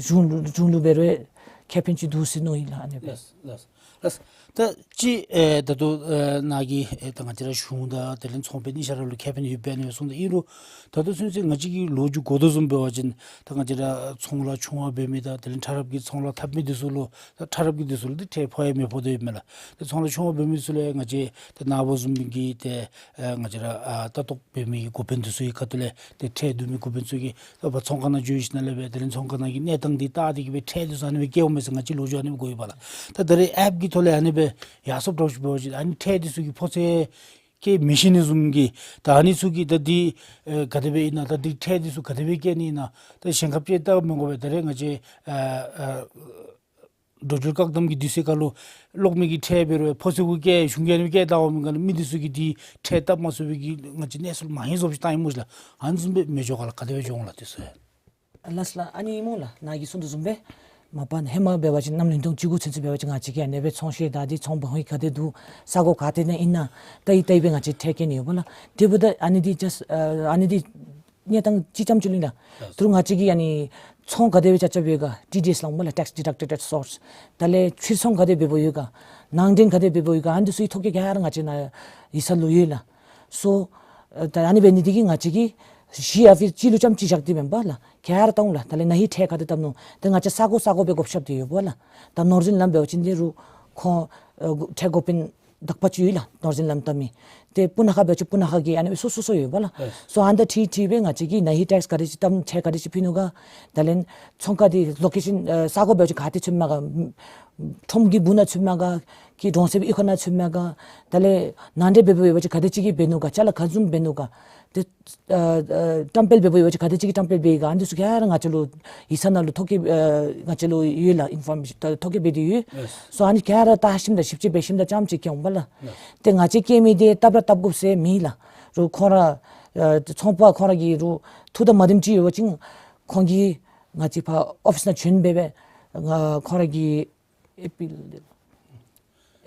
གཞུང་ལུ་གཞུང་ལུ་འབད་རུང་ཁེ་ཕན་ཅིག་འདུག་ཟེར་མནོ་ཡི་ལགས། ཨ་ནི་སྦེ། ལགས། ལགས། ལགས། ད་ཅི་ཨེ་ད་ལྟོ་ཨེ་ནཱ་གིས་ཨེ་ད་ང་བཅས་ར་གཞུང་དང་དེ་ལས་ཚོང་པའི་གཉིས་ཆ་ར་ལུ་ཁེ་ཕན་ཡོདཔ་ཨ་ནི་སྦེ་གསུངས་ཏེ་ཨིན་རུང་ད་ལྟོ་ཚུན་ཚོད་ང་བཅས་ཀྱིས་ལོ་རྒྱུས་གོ་དོ་བཟུམ་འབད་བ་ཅིན་ད་ང་བཅས་ར་ཚོང་ལཱ་ཆུང་བ་འབད་མི་དང་དེ་ལས་ཕྲ་རབ་ཀྱི་ཚོང་ལཱ་འཐབ་མི་འདི་ཚུ་ལུ་ད་ཕྲ་རབ་ཀྱི་འདི་ཚུ་ལུ་འདི་ཁྲལ་ཕོག་ཡང་མི་ཕོག་དོ་ཡོདཔ་མས་ལགས། ཏེ་ཚོང་ལཱ་ཆུང་བ་འབད་མི་ཚུ་ལས་ང་བཅས་ཏེ་ནཱ་བཟུམ་གྱི་ཏེ་ཨེ་ང་བཅས་ར་ཨ་ལྟ་རྟོག་འབད་མི་གི་འགོ་དཔོན་འདི་ཚུ་གི་ཁ་ཐུག་ལས་ཏེ་ཁྲལ་བསྡུ་མི་འགོ་དཔོན་ཚུ་གིས་ད་ཕར་ཚོང་ཁང་ནང་འགྱོ་ཞིནམ་ལས་སྦེ་དེ་ལས་ཚོང་ཁང་ནང་གི་གནས་སྟངས་འདི་བལྟ་སྟེ་གིས་སྦེ་ཁྲལ་འདི་ཚུ་ཨ་ནི་སྦེ་བཀལཝ་མས་ཟེར་ང་བཅས་ལོ་རྒྱུས་ཨ་ནི་སྦེ་གོ་ཡི་པ་ལགས། ད་ད་རེས་ཨེཔ་གི་ཐོག་ལས་ཨ་ནི་སྦེ་ཡར་སོངམ་འདྲཝ་ཅིག་འབད་བ་ཅིན་ཨ་ནི་ཁྲལ་འདི་ཚུ་གི་ཕོག་ཚད་བཀལ་མི་ཤེས་ནི་བཟུམ་གྱི་ད་ཨ་ནི་ཚུ་གིས་ད་འདི་ཨེ་ག་དེ་སྦེ་ཨིན་ན་ད་འདི་ཁྲལ་འདི་ཚུ་ག་དེ་སྦེ་བཀལ་ནི་ཨིན་ན་ད་གཞན་ཁར་ཅིག་བལྟ་མི་དགོ་པས། ད་རེས་ང་བཅས་ཨ་ཨ་འགྲོ་འགྲུལ་བཀག་དམ་གྱི་དུས་ཚོད་ཁར་ལུ་གློག་མེ་གི་ཁྲལ་འབད་རུང་ཕོག་ཚད་གུ་བཀལ་གཞུང་གིས་ཨ་ནི་སྦེ་བཀལ་བལྟཝ་མས། ག་ལུ་མི་འདི་ཚུ་གིས་འདི་ཁྲལ་བཏབ་མ་ཚུགས་པའི་གི་ང་བཅས་གནས་ཚུལ་མང་ཧེང་བཟོཔ་ཅིག་བཏང་ཡི་སྨོ་ལགས། ཨ་ནི་བཟུམ་སྦེ་མི་འགྱོ་ག་ལགས། ག་དེ་སྦེ་འགྱོ་འོང་ལགས་དེ་ཚུ། ལགས་ལགས། ཨ་ནི་སྨོ་ལགས། ནཱ་གིས་གསུངས་དོ་བཟུམ་སྦེ་མ་པ་ཧེ་མ་འབད་བ་ཅིན་གནམ་ལུན་སྟོང་གཅིག་དགུ་ཚུན་ཚོད་འབད་བ་ཅིན་ང་བཅས་ཀྱིས་ཨ་ནི་སྦེ་ཚོང་བཤེར་ད་འདི་ཚོང་འབག་ཡི་ག་དེ་འདུག་ས་གོ་ག་ཏེ་ནང་ཨིན་ན་བལྟ་ཡི་བལྟ་ཡི་སྦེ་ང་བཅས་ཁྲལ་བཀལ་ནི་ཡོདཔ་ལགས། དེ་འབདཝ་ད་ཨ་ནི་འདི་ཇཱསཊ་ཨ་ཨ་ནི་འདི་གནས་སྟངས་ཅིག་རྐྱངམ་ཅིག་ལུ་ཨིན་ལགས། ད་རུང་ང་བཅས་ཀྱིས་ཨ་ནི་ཚོང་ག་དེ་སྦེ་རྐྱབ་རྐྱབ་ཡོད་ག་ཊི་ཌི་ཨེསི་ལགས་སྨོ་ལགས། Tax deducted at source། དེ་ལས་ཕྱིར་ཚོང་ག་དེ་འབདཝ་ཡོད་ག་ནང་འདྲེན་ག་དེ་འབདཝ་ཡོད་ག་ཨ་ནི་འདི་ཚུ་གི་ཐོ་བཀོད་ག་ར་ང་བཅས་ནཱ་ཡིག་ཚང་ལུ་ཡོད་ལགས། སོ་ཨ་ད་ཨ་ནི་འབད་ནི་འདི་གིས་ང་བཅས་ཀྱིས་ གཞི་ཡ་ཕི་གཅིག་ལུ་རྐྱངམ་གཅིག་བཞག་སྟེ་མེན་པ་ལགས། ག་ར་བཏང་ལགས། དེ་ལས་ན་ཧིང་ཁྲལ་ག་དེ་བཏབ་ནུག། ཏེ་ང་བཅས་ས་གོ་ས་གོ་སྦེ་བགོ་བཤའ་སྟེ་ཡོདཔ་ལགས། ད་ནོར་འཛིན་ལམ་འབད་བ་ཅིན་ཏེ་རུང་ཁོང་ཨེ་ཁྲལ་བགོ་པའི་དག་པ་ཅིག་ཡོད་ལགས། ནོར་འཛིན་ལམ་བཏབ་མི། ཏེ་སྤུ་ན་ཁ་འབད་བ་ཅིན་སྤུ་ན་ཁ་གི་ཨ་ནི་སོ་སོ་སོ་ཡོདཔ་ལགས། ཨེ། སོ་ཨ་ནི་དང་འཁྲིལ་འཁྲིལ་སྦེ་ང་བཅས་ཀྱིས་ན་ཧིང་ཊེགསི་ག་དེ་ཅིག་བཏབ་ཁྲལ་ག་དེ་ཅིག་ཕུལ་ནུག་ག། དེ་ལས་ཚོང་ཁང་འདི་ལོ་ཀེ་ཤཱན་ཨེ་ས་གོ་འབད་བ་ཅིན་ག་ཏེ་ཚུདཔ་མས་ག། ཁྲོམ་གྱི་སྦུག་ན་ཚུདཔ་མས་ག། གི་གྲོང་གསེབ་གཡུས་ཁ་ནང་ཚུདཔ་མས་ག། དེ་ལས་ནང་འདྲེན་འབད་འབདཝ་ཡོད་པ་ཅིན་ག་དེ་ཅིག་གིས་འབད་ནུག་ག། ཅ་ལ་ག་བཟུམ་འབད་ནུག་ག། ཏེ་ཨ་ཨ་བཀྲམ་སྤེལ་འབད་འབདཝ་ཡོད་པ་ཅིན་ག་དེ་ཅིག་གིས་བཀྲམ་སྤེལ་འབད་ཡི་ག། ཨ་ནི་ཚུ་ག་ར་ང་བཅས་ལུ་ཡིག་ཚང་ནང་ལུ་ཐོ་བཀོད་ཨ་ང་བཅས་ལུ་ཡོད་ལགས། ཨིན་ཕོརམ་ཐོ་བཀོད་འབད་དེ་ཡོད། ཨེ། སོ་ཨ་ནི་ག་ར་བལྟ་ཞིནམ་དང་ཞིབ་དཔྱད་འབད་ཞིནམ་དང་རྐྱངམ་ཅིག་སྐྱོངམ་ལགས། ཨེ། ཏེ་ང་བཅས་སྐྱེལ་མི་འདི་བཏབ་ར་བཏབ་དགོཔ་ཟེར་མེད་ལགས། རུང་ཁོང་ར་ཨ་ཚོང་པ་ཁོང་ར་གི་རུང་ཐུགས་དང་མ་མཐུནམ་ཅིག་ཡོད་པ་ཅིན་ཁོང་གིས་ང་བཅས་ཕར་ཨོ་ཕིསི་ནང་བྱོན་སྦེ་སྦེ་ང་ཁོང་ར་གི་ཨེ་པིལ་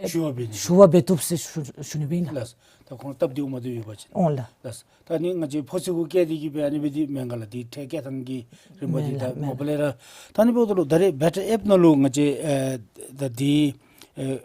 ཞུ་བ་འབད་ནི། ཞུ་བ་འབད་བཏུབ་ཟེར་ཞུ་ཞུ་ནི་སྦེ་ཨིན་ལགས། ལགས། ད་ཁོང་སྟབས་བདེཝ་མ་བདེཝ་ཡོད་པ་ཅིན། འོང་ལགས། ལགས། ད་ནི་ང་བཅས་ཕོ་ཚོད་གུ་བཀལ་ཏེ་གིས་སྦེ་ཨ་ནི་སྦེ་འདི་མེན་ག་ལགས། འདི་ཁྲལ་བཀལ་ཐངས་ཀྱི་རིམ་པ་འདི། མེན་ལགས། ད་མེན་མོ་པ་ལས་ར། ད་ནི་འབདཝ་ད་ལུ་ད་རེས་བེ་ཊར་ཨེཔ་ནང་ལུ་ང་བཅས་ཨེ་ད་འདི་ཨེ་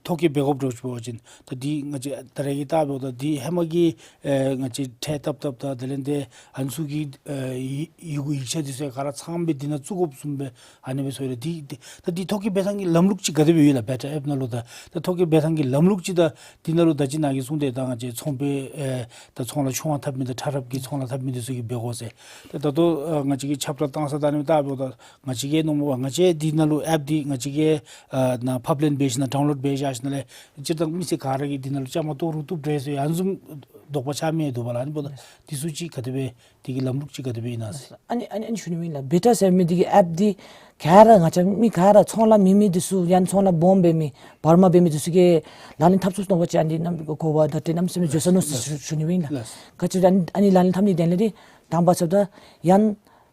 ཐོ་བཀོད་འབད་དགོཔ་འདྲཝ་ཅིག་འབད་བ་ཅིན་ད་འདི་ང་བཅས་ད་རེས་ཀྱི་ལྟ་འབདཝ་ད་འདི་ཧེ་མ་གི་ཨེ་ང་བཅས་ཁྲལ་བཏབ་བཏབ་ད་དེ་ལས་འདི་ཨ་ནི་ཚུ་གི་ཨེ་ཡི་ཡི་གུ་ཡིག་ཆ་འདི་ཚུ་ག་ར་ཚངམ་སྦེ་འདི་ནང་བཙུགས་དགོཔ་བཟུམ་སྦེ་ཨ་ནི་སྦེ་སོང་ཡི་ལགས། འདི་འདི་ད་འདི་ཐོ་བཀོད་འབད་ཐངས་ཀྱི་ལམ་ལུགས་ཅིག་ག་དེ་སྦེ་ཡོད་ལགས། བེ་ཊར་ཨེཔ་ནང་ལུ་ད་ད་ཐོ་བཀོད་འབད་ཐངས་ཀྱི་ལམ་ལུགས་ཅིག་ད་འདི་ནང་ལུ་ད་ཅི་ནཱ་གིས་གསུངས་ཏེ་ད་ང་བཅས་ཚོང་པའི་ཨེ་ད་ཚོང་ལཱ་ཆུང་བ་འཐབ་མི་དང་ཕྲ་རབ་ཀྱི་ཚོང་ལཱ་འཐབ་མི་འདི་ཚུ་གིས་འབད་དགོ་ཟེར། ད་ད་ལྟོ་ཨ་ང་བཅས་ཀྱིས་ཁྱབ་བསྒྲགས་བཏང་ས་ད་ཨ་ནི་ལྟ་འབདཝ་ད་ང་བཅས་ཀྱིས་མནོཝ་མས་པ། ང་བཅས་འདི་ནང་ལུ་ཨེཔ་འདི་ང་བཅས་ཀྱིས་ཨ་ནཱ་ཕབ་ལེན་འབད་ཞིནམ་ལས་ཌའོན་ལོཌ་འབད་བཞག་ཞིནམ་ལས་སྤྱིར་བཏང་མི་སེར་ག་ར་གིས་འདི་ནང་ལུ་བཅའ་མར་གཏོགས་རུང་བཏུབ་འདྲས་ཟེར་ཨ་ནི་བཟུམ་དོགས་པ་ཆགས་མི་འདུག་པ་ལགས། ཨ་ནི་འབདཝ་ད་འདི་ཚུ་ཅིག་ག་དེ་སྦེ་འདི་གི་ལམ་ལུགས་ཅིག་ག་དེ་སྦེ་ཨིན་ན་ཟེར། ཨ་ནི་ཨ་ནི་ཨ་ནི་ཞུ་ནི་ཨིན་ལགས། བེ་ཊར་ཟེར་མི་འདི་གི་ཨེཔ་འདི་ག་ར་ང་བཅས་མི་ག་ར་ཚོང་ལཱ་མེད་མི་འདི་ཚུ་ཡང་ཚོང་ལཱ་སྦོམ་འབད་མི་བར་མ་འབད་མི་འདི་ཚུ་གིས་ལག་ལེན་འཐབ་ཚུགས་ནུག་པ་ཅིན་ཨ་ནི་ནམ་གོ་བ་བརྡ་སྤྲོད་གནམ་མེད་ས་མེད་འགྱོ་ཚར་ནུག་ཟེར་ཞུ་ཞུ་ནི་ཨིན་ལགས། ལགས། ག་ཅི་ཨ་ནི་ཨ་ནི་ལག་ལེན་འཐབ་ནི་དོན་ལས་འདི་དང་པ་ཚུ་ད་ཡང་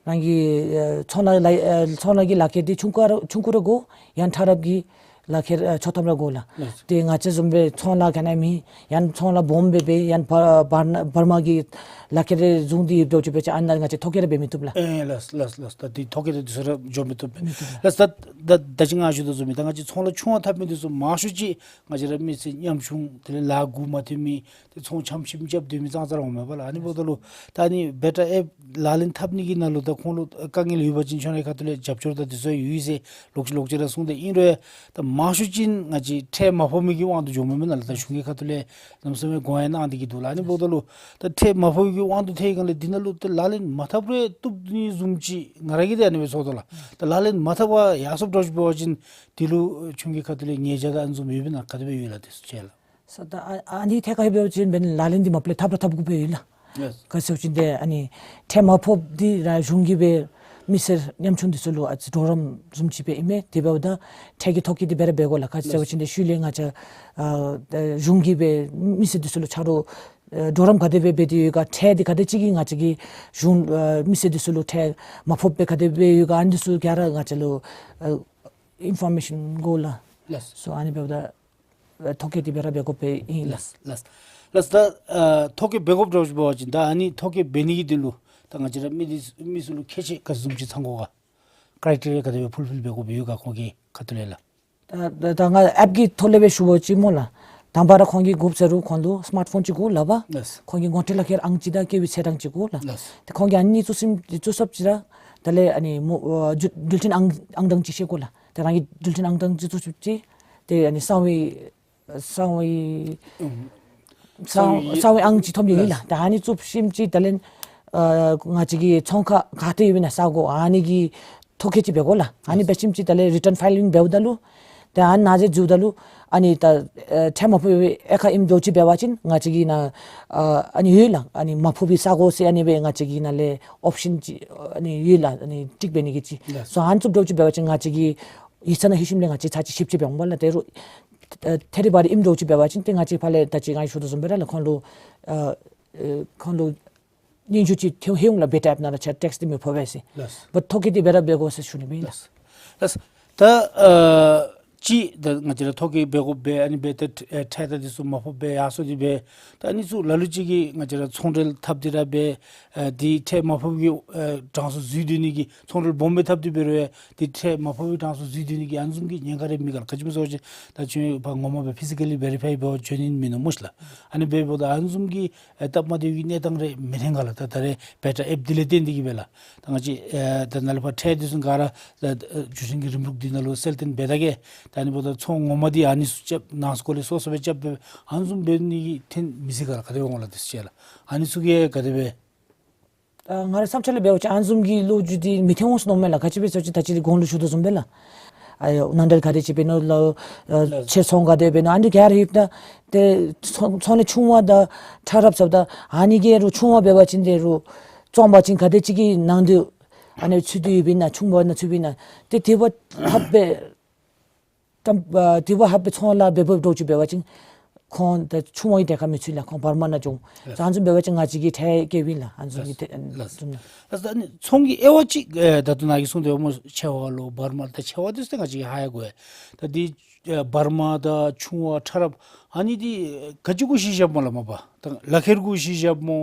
རང་གི་ཨེ་ཚོང་ལཱ་ལཱ་ཨེ་ཚོང་ལཱ་གི་ལག་ཁྱེར་འདི་ཆུང་ཀུ་ར་ཆུང་ཀུ་ར་དགོ། ཡང་ཕྲ་རབ་ཀྱི་ལག་ཁྱེར་ཨེ་ཆོག་ཐམ་ར་དགོ་ལགས། ལགས། ཏེ་ང་བཅས་བཟུམ་སྦེ་ཚོང་ལཱ་ག་ནི་མེད་ཡང་ཚོང་ལཱ་སྦོམ་འབད་འབད་ཡང་བར་བར་བར་མ་གི་ལག་ཁྱེར་རེ་བཟུང་སྟེ་ཡོདཔ་འདྲཝ་ཅིག་འབད་བ་ཅིན་ཨ་ནཱ་ང་བཅས་ཐོ་བཀོད་ར་འབད་མི་བཏུབ་ལགས། ཨེ་ལགས་ལགས་ལགས། ད་འདི་ཐོ་བཀོད་འདི་ཚུ་ར་འགྱོ་མི་བཏུབ་པས། མི་བཏུབ་ལགས། ལགས། ད་ད་ད་ཅི་ང་ཞུ་དོ་བཟུམ་སྦེ་ད་ང་བཅས་ཚོང་ལཱ་ཆུང་བ་འཐབ་མི་འདི་ཚུ་མང་ཤོས་ཅིག་ང་བཅས་ར་མི་སེར་ཉམ་ཆུང་དེ་ལས་ལཱ་མགུ་མ་ཐོན་མི་ཏེ་ཚོང་འཆམ་ཞིབ་རྐྱབ་སྡོད་མི་ཙང་ཙ་ར་འོང་མས་པ་ལགས། ཨ་ནི་འབདཝ་ད་ལུ་ད་ཨ་ནི་བེ་ཊར་ཨེཔ་ལག་ལེན་འཐབ་ནི་གི་ནང་ལུ་ད་ཁོང་ལུ་དཀའ་ངལ་ཡོད་པ་ཅིན་ཁྱོད་རའི་ཁ་ཐུག་ལས་རྒྱབ་སྐྱོར་དང་འདི་ཚུ་ཡོད་ཟེར་ལོག་ཅི་ལོག་ཅི་ར་གསུངས་ཏེ་ཨིན་རུང་ད་མང་ཤོས་ཅིག་ང་བཅས་ཁྲལ་མ་ཕོག་མི་གི་དབང་དུ་འགྱོཝ་མས་མེན་ན་ལགས། ད་གཞུང་གི་ཁ་ཐུག་ལས་གནམ་མེད་ས་མེད་དགོངས་ཡངས་གནང་སྟེ་གི་འདུག་ལགས། ཨ་ནི་འབདཝ་ད་ལུ་ད་ཁྲལ་མ་ཕོག་མི་གི་དབང་དུ་ཐལ་བའི་སྒང་ལས་འདི་ནང་ལུ་ད་ལག་ལེན་མ་འཐབ་རུང་བཏུབ་ནི་བཟུམ་ཅིག་ང་ར་གིས་ད་ཨ་ནི་སྦེ་ཚོར་དོ་ལགས། ད་ལག་ལེན་མ་འཐབ་པར་ཡར་སོངམ་འདྲཝ་ཅིག་འབད་བ་ཅིན་འདི་ལུ་ཁྱོད་ཀྱི་ཁ་ཐུག་ལས་ཉེས་བྱ་དང་ཨ་ནི་བཟུམ་ཡོདཔ་ཨིན་ན་ག་དེ་སྦེ་ཡོད་ལགས། དེ་ཚུ་ཅིག་ལགས། ས་ད་ཨ་ཨ་ནི་ཐད་ཁར་འབད་བ་ཅིན་འབདན་ལག་ལེན་འདི་མ་ཕོག་ལས་འཐབ་ར་འཐབ་དགོཔ་སྦེ་ཡོད་ལགས། ལགས། ག་ཅི་ཟེར་བ་ཅིན་ཏེ་ཨ་ནི་ཁྲལ་མ་ཕོགཔ་འདི་ར་གཞུང་གིས་སྦེ་མི་སེར་ཉམ་ཆུང་འདི་ཚུ་ལུ་ཨ་ཙི་གྲོགས་རམ་བཟུམ་ཅིག་སྦེ་ཨིན་མས། དེ་འབདཝ་ད་ཁྲལ་གྱི་ཐོ་བཀོད་འདི་འབད་ར་འབད་དགོ་ལགས། ག་ཅི་ཟེར་བ་ཅིན་ཏེ་ཤུལ་ལས་ང་བཅས་ཨ་གཞུང་གིས་སྦེ་མི་སེར་འདི་ཚུ་ལུ་ཆ་རོགས་ཨ་གྲོགས་རམ་ག་དེ་སྦེ་འབད་དེ་ཡོད་ག། ཁྲལ་འདི་ག་དེ་ཅིག་གིས་ང་བཅས་ཀྱིས་གཞུང་ཨ་མི་སེར་འདི་ཚུ་ལུ་ཁྲལ་མ་ཕོགཔ་སྦེ་ག་དེ་སྦེ་ཡོད་ག། ཨ་ནི་འདི་ཚུ་ག་ར་ང་བཅས་ལུ་ཨ་ཨིན་ཕོར་མེ་ཤཱན་དགོ་ལགས། ལགས། སོ་ཨ་ནི་འབདཝ་ད་ཨ་ཐོ་བཀོད་འདི་འབད་ར་འབད་དགོཔ་སྦེ་ཨིན་ལགས། ལགས་ལགས། ལགས། ད་ཨ་ཐོ་བཀོད་འབད་དགོཔ་འདྲཝ་ཅིག་འབད་བ་ཅིན་ད་ཨ་ནི་ཐོ་བཀོད་འབད་ནི་གི་དོན་ལུ་ད་ང་བཅས་ར་མི་འདི་མི་ཚུ་ལུ་ཁྱད་ཆོས་ག་བཟུམ་ཅིག་ཚང་དགོ་ག། ཀ་རའི་ཊི་རི་ཡ་ག་དེ་སྦེ་ཕུལ་ཕིལ་འབད་དགོཔ་ཡོད་ག་ཁོང་གི་ཁ་ཐུག་ལས་ལགས། ད་ད་ད་ང་ཨེཔ་གི་ཐོག་ལས་སྦེ་ཞུ་བ་ཅིན་སྨོ་ལགས། དང་པ་ར་ཁོང་གིས་དགོཔ་ཟེར་རུང་ཁོང་ལུ་སི་མཱཊ་ཕོན་ཅིག་དགོ་ལགས་པ། ལགས། ཁོང་གི་ངོ་སྤྲོད་ལག་ཁྱེར་ཨང་ཅིག་དང་སྐྱེས་པའི་ཚེས་གྲངས་ཅིག་དགོ་ལགས། ལགས། ཏེ་ཁོང་གིས་ཨ་ནི་བཙུགས་ཞིནམ་བཙུགས་ཚརཝ་ཅིག་ར་དེ་ལས་ཨ་ནི་མོ་ཨ་འགྲུལ་འགྲུལ་འཕྲིན་ཨང་ཨང་གྲངས་ཅིག་ཤེས་དགོ་ལགས། ཏེ་རང་གི་འགྲུལ་འཕྲིན་ཨང་གྲངས་ཅིག་བཙུགས་ཞིནམ་ཅིག་ཏེ་ཨ་ནི་གསང་བའི་གསང་བའི་ཨུམ་གསང་གསང་བའི་ཨང་ཅིག་ཐོབ་ནི་ཨིན་ལགས། ལགས། ད་ཨ་ནི་བཙུགས་ཞིནམ་ཅིག་དེ་ལས་ཨ་ང་བཅས་ཀྱི་ཚོང་ཁང་ག་ཏེ་ཡོདཔ་ཨིན་ན་ས་གོ་ཨ་ནི་གི་ཐོ་བཀོད་ཅིག་འབད་དགོ་ལགས། ཨ་ནི་ལགས། འབད་ཞིནམ་ཅིག་དེ་ལས་རི་ཊརན་ཕའི་ལིང་འབདཝ་ད་ལུ་ཏེ་ཨ་ནཱ་ཟེར་འཛུལཝ་ད་ལུ་ཨ་ནི་ད་ཨ་ཁྲལ་མ་ཕོག་པའི་ཨེ་ཁ་ཨིནམ་འདྲཝ་ཅིག་འབད་བ་ཅིན་ང་བཅས་ཀྱི་ནཱ་ཨ་ཨ་ནི་ཡོད་ལགས། ཨ་ནི་མ་ཕོག་པའི་ས་གོ་ཟེར་ཨ་ནི་སྦེ་ང་བཅས་ཀྱི་ནཱ་ལས་ཨོཔ་ཤཱན་ཅིག་ཨ་ནི་ཡོད་ལགས། ཨ་ནི་ཊིག་འབད་ནི་གི་ཅིག། ལགས། སོ་ཨ་ནི་བཙུགསཔ་འདྲཝ་ཅིག་འབད་བ་ཅིན་ང་བཅས་ཀྱི་ཡིག་ཚང་ནང་ལྷོད་ཞིནམ་ལས་ང་བཅས་ཚར་ཅིག་ཞིབ་དཔྱད་འབད་འོང་པ་ལགས། ཏེ་རུང་ཨ་ཐད་རི་བ་རི་ཨིནམ་འདྲཝ་ཅིག་འབད་བ་ཅིན་ཏེ་ང་བཅས་ཕར་ལས་ད་ཅི་ང་ཞུ་དོ་བཟུམ་སྦེ་ར་ལགས་ཁོང་ལུ་ཨ་ཨ་ཁོང་ལུ་སྙན་ཞུ་ཅིག་ཐོན་ཧེ་འོང་ལགས། བེ་ཊ་ཨེཔ་ནང་ར་ཁྱོད་ཊེགསི་འདི་མི་ཕོག་པས་ཟེར། ལགས། བཊ་ཐོ་བཀོད་འདི་འབད་ར་འབད་དགོ་ཟེར་ཞུ་ནི་ཨིན་ལགས། ལགས། ལགས། ད་ཨ་ ཅིག་ད་ང་བཅས་ར་ཐོ་བཀོད་འབད་དགོཔ་སྦེ་ཨ་ནི་སྦེ་ད་ཨེ་ཁྲལ་དང་འདི་ཚུ་མར་ཕབ་སྦེ་ཡར་སོང་སྟེ་སྦེ། ད་ཨ་ནི་ཚུ་ལ་ལུ་ཅིག་གིས་ང་བཅས་ར་ཚོང་འབྲེལ་འཐབ་སྟེ་ར་སྦེ་ཨེ་འདི་ཁྲལ་མར་ཕབ་ཀྱི་ཨེ་གྲངས་སུ་འཛུལ་སྡོད་ནི་གི་ཚོང་འབྲེལ་སྦོམ་སྦེ་འཐབ་སྟེ་འབད་རུང་འདི་ཁྲལ་མར་ཕབ་ཀྱི་གྲངས་སུ་འཛུལ་སྡོད་ནི་གི་ཨ་ནི་བཟུམ་གྱི་ཉེན་ཁ་རེ་མེད་ག་ལགས། ག་ཅི་སྨོ་ཟེར་བ་ཅིན་ད་ཁྱོད་ཕར་ངོ་མ་སྦེ་ཕི་སི་ཀ་ལི་བེ་རི་ཕའི་འབད་བར་འབྱོན་ནི་མིན་ནུག་སྨོ་ཤིག་ལགས། ཨ་ནི་འབདཝ་ད་ཨ་ནི་བཟུམ་གྱི་ཨེ་སྟབས་མ་བདེ་བའི་གནས་སྟངས་རེ་མི་འཐོན་ག་ལགས། ད་ད་རེས་བེ་ཊ་ཨེཔ་འདི་ལས་བརྟེན་ཏེ་གིས་སྦེ་ལགས། ད་ང་བཅས་ཨེ་ད་ནཱ་ལས་ཕར་ཁྲལ་འདི་ཚུ་ག་ར་ད་ཨེ་བརྒྱུད་འཕྲིན་གྱི་རིམ་ལུགས་འདི་ནང་ལུ་གསལ་སྟོན་འབད་ད་གེ། ད་ཨ་ནི་འབདཝ་ད་ཚོང་ངོ་མ་འདི་ཨ་ནི་ཚུ་རྐྱབ་ནང་སྐོར་ལས་སོ་སོ་སྦེ་རྐྱབ་སྦེ་ཨ་ནི་བཟུམ་འབད་ནི་གི་འཐོན་མི་སྲིད་ག་ལགས། ག་དེ་སྦེ་འོང་ལགས་དེ་ཚུ་ཅིག་ལགས། ཨ་ནི་ཚུ་གིས་ག་དེ་སྦེ། ད་ང་རའི་བསམ་འཆར་ལས་འབད་བ་ཅིན་ཨ་ནི་བཟུམ་གྱི་ལོ་རྒྱུས་འདི་མི་འཐོན་འོང་ཟེར་མནོཝ་མས་ལགས། ག་ཅི་སྦེ་ཟེར་བ་ཅིན་ད་ཅི་གོང་ལུ་ཞུ་དོ་བཟུམ་སྦེ་ལགས། ཨ་ནང་འབྲེལ་ག་དེ་ཅིག་འབད་ནུག་ལགས། ཨ་ལགས། ཕྱིར་ཚོང་ག་དེ་འབད་ནུག། ཨ་ནི་ག་ར་ཡོདཔ་ད་ཏེ་ཚོང་ཚོང་ལས་ཆུང་བ་དང་ཕྲ་རབ་ཟེརཝ་ད་ཨ་ནི་གི་རུང་ཆུང་བ་འབད་བ་ཅིན་དེ་རུང་བཙོང་པ་ཅིན་ག་དེ་ཅིག་གི་ནང་དོག་ཨ་ནི་ཚུད་དེ་ཡོདཔ་ཨིན་ན། ཆུང་བ་ནང་ཚུདཔ་ཨིན་ན། ཏེ་དེ་བ་ཧབ་སྦེ་ཏམ་ཨ་དེ་བ་ཧབ་སྦེ་ཚོང་ལཱ་འབད་འབདཝ་འདྲཝ་ཅིག་འབད་བ་ཅིན་ཁོང་ད་ཆུང་བའི་གྲས་ཁར་མི་ཚུད་ལགས། ཁོང་བར་མ་ནང་འགྱོ། ལགས། ཨ་ནི་བཟུམ་འབད་བ་ཅིན་ང་བཅས་ཀྱིས་ཁྲལ་བཀལཝ་ཨིན་ལགས། ཨ་ནི་བཟུམ་གྱི་ལགས། ཏེ་ཨ་ནི་ལགས། བཟུམ་ན། ལགས། ད་ཨ་ནི་ཚོང་གི་དབྱེ་བ་ཅིག་ཨེ་ད་ལྟོ་ནཱ་གིས་གསུངས་དོ་བཟུམ་ཆེ་བ་ལོ་བར་མ། ད་ཆེ་བ་འདི་ཚུ་ང་བཅས་ཀྱིས་ཧ་ཡང་གོ་ཡི། ད་འདི་ཨེ་བར་མ་དང་ཆུང་བ་ཕྲ་རབ་ཨ་ནི་འདི་ག་ཅི་གུ་གཞི་བཞགཔ་སྨོ་ལགས་མ་པ། ད་ལག་ཁྱེར་གུ་གཞི་བཞགཔ་སྨོ།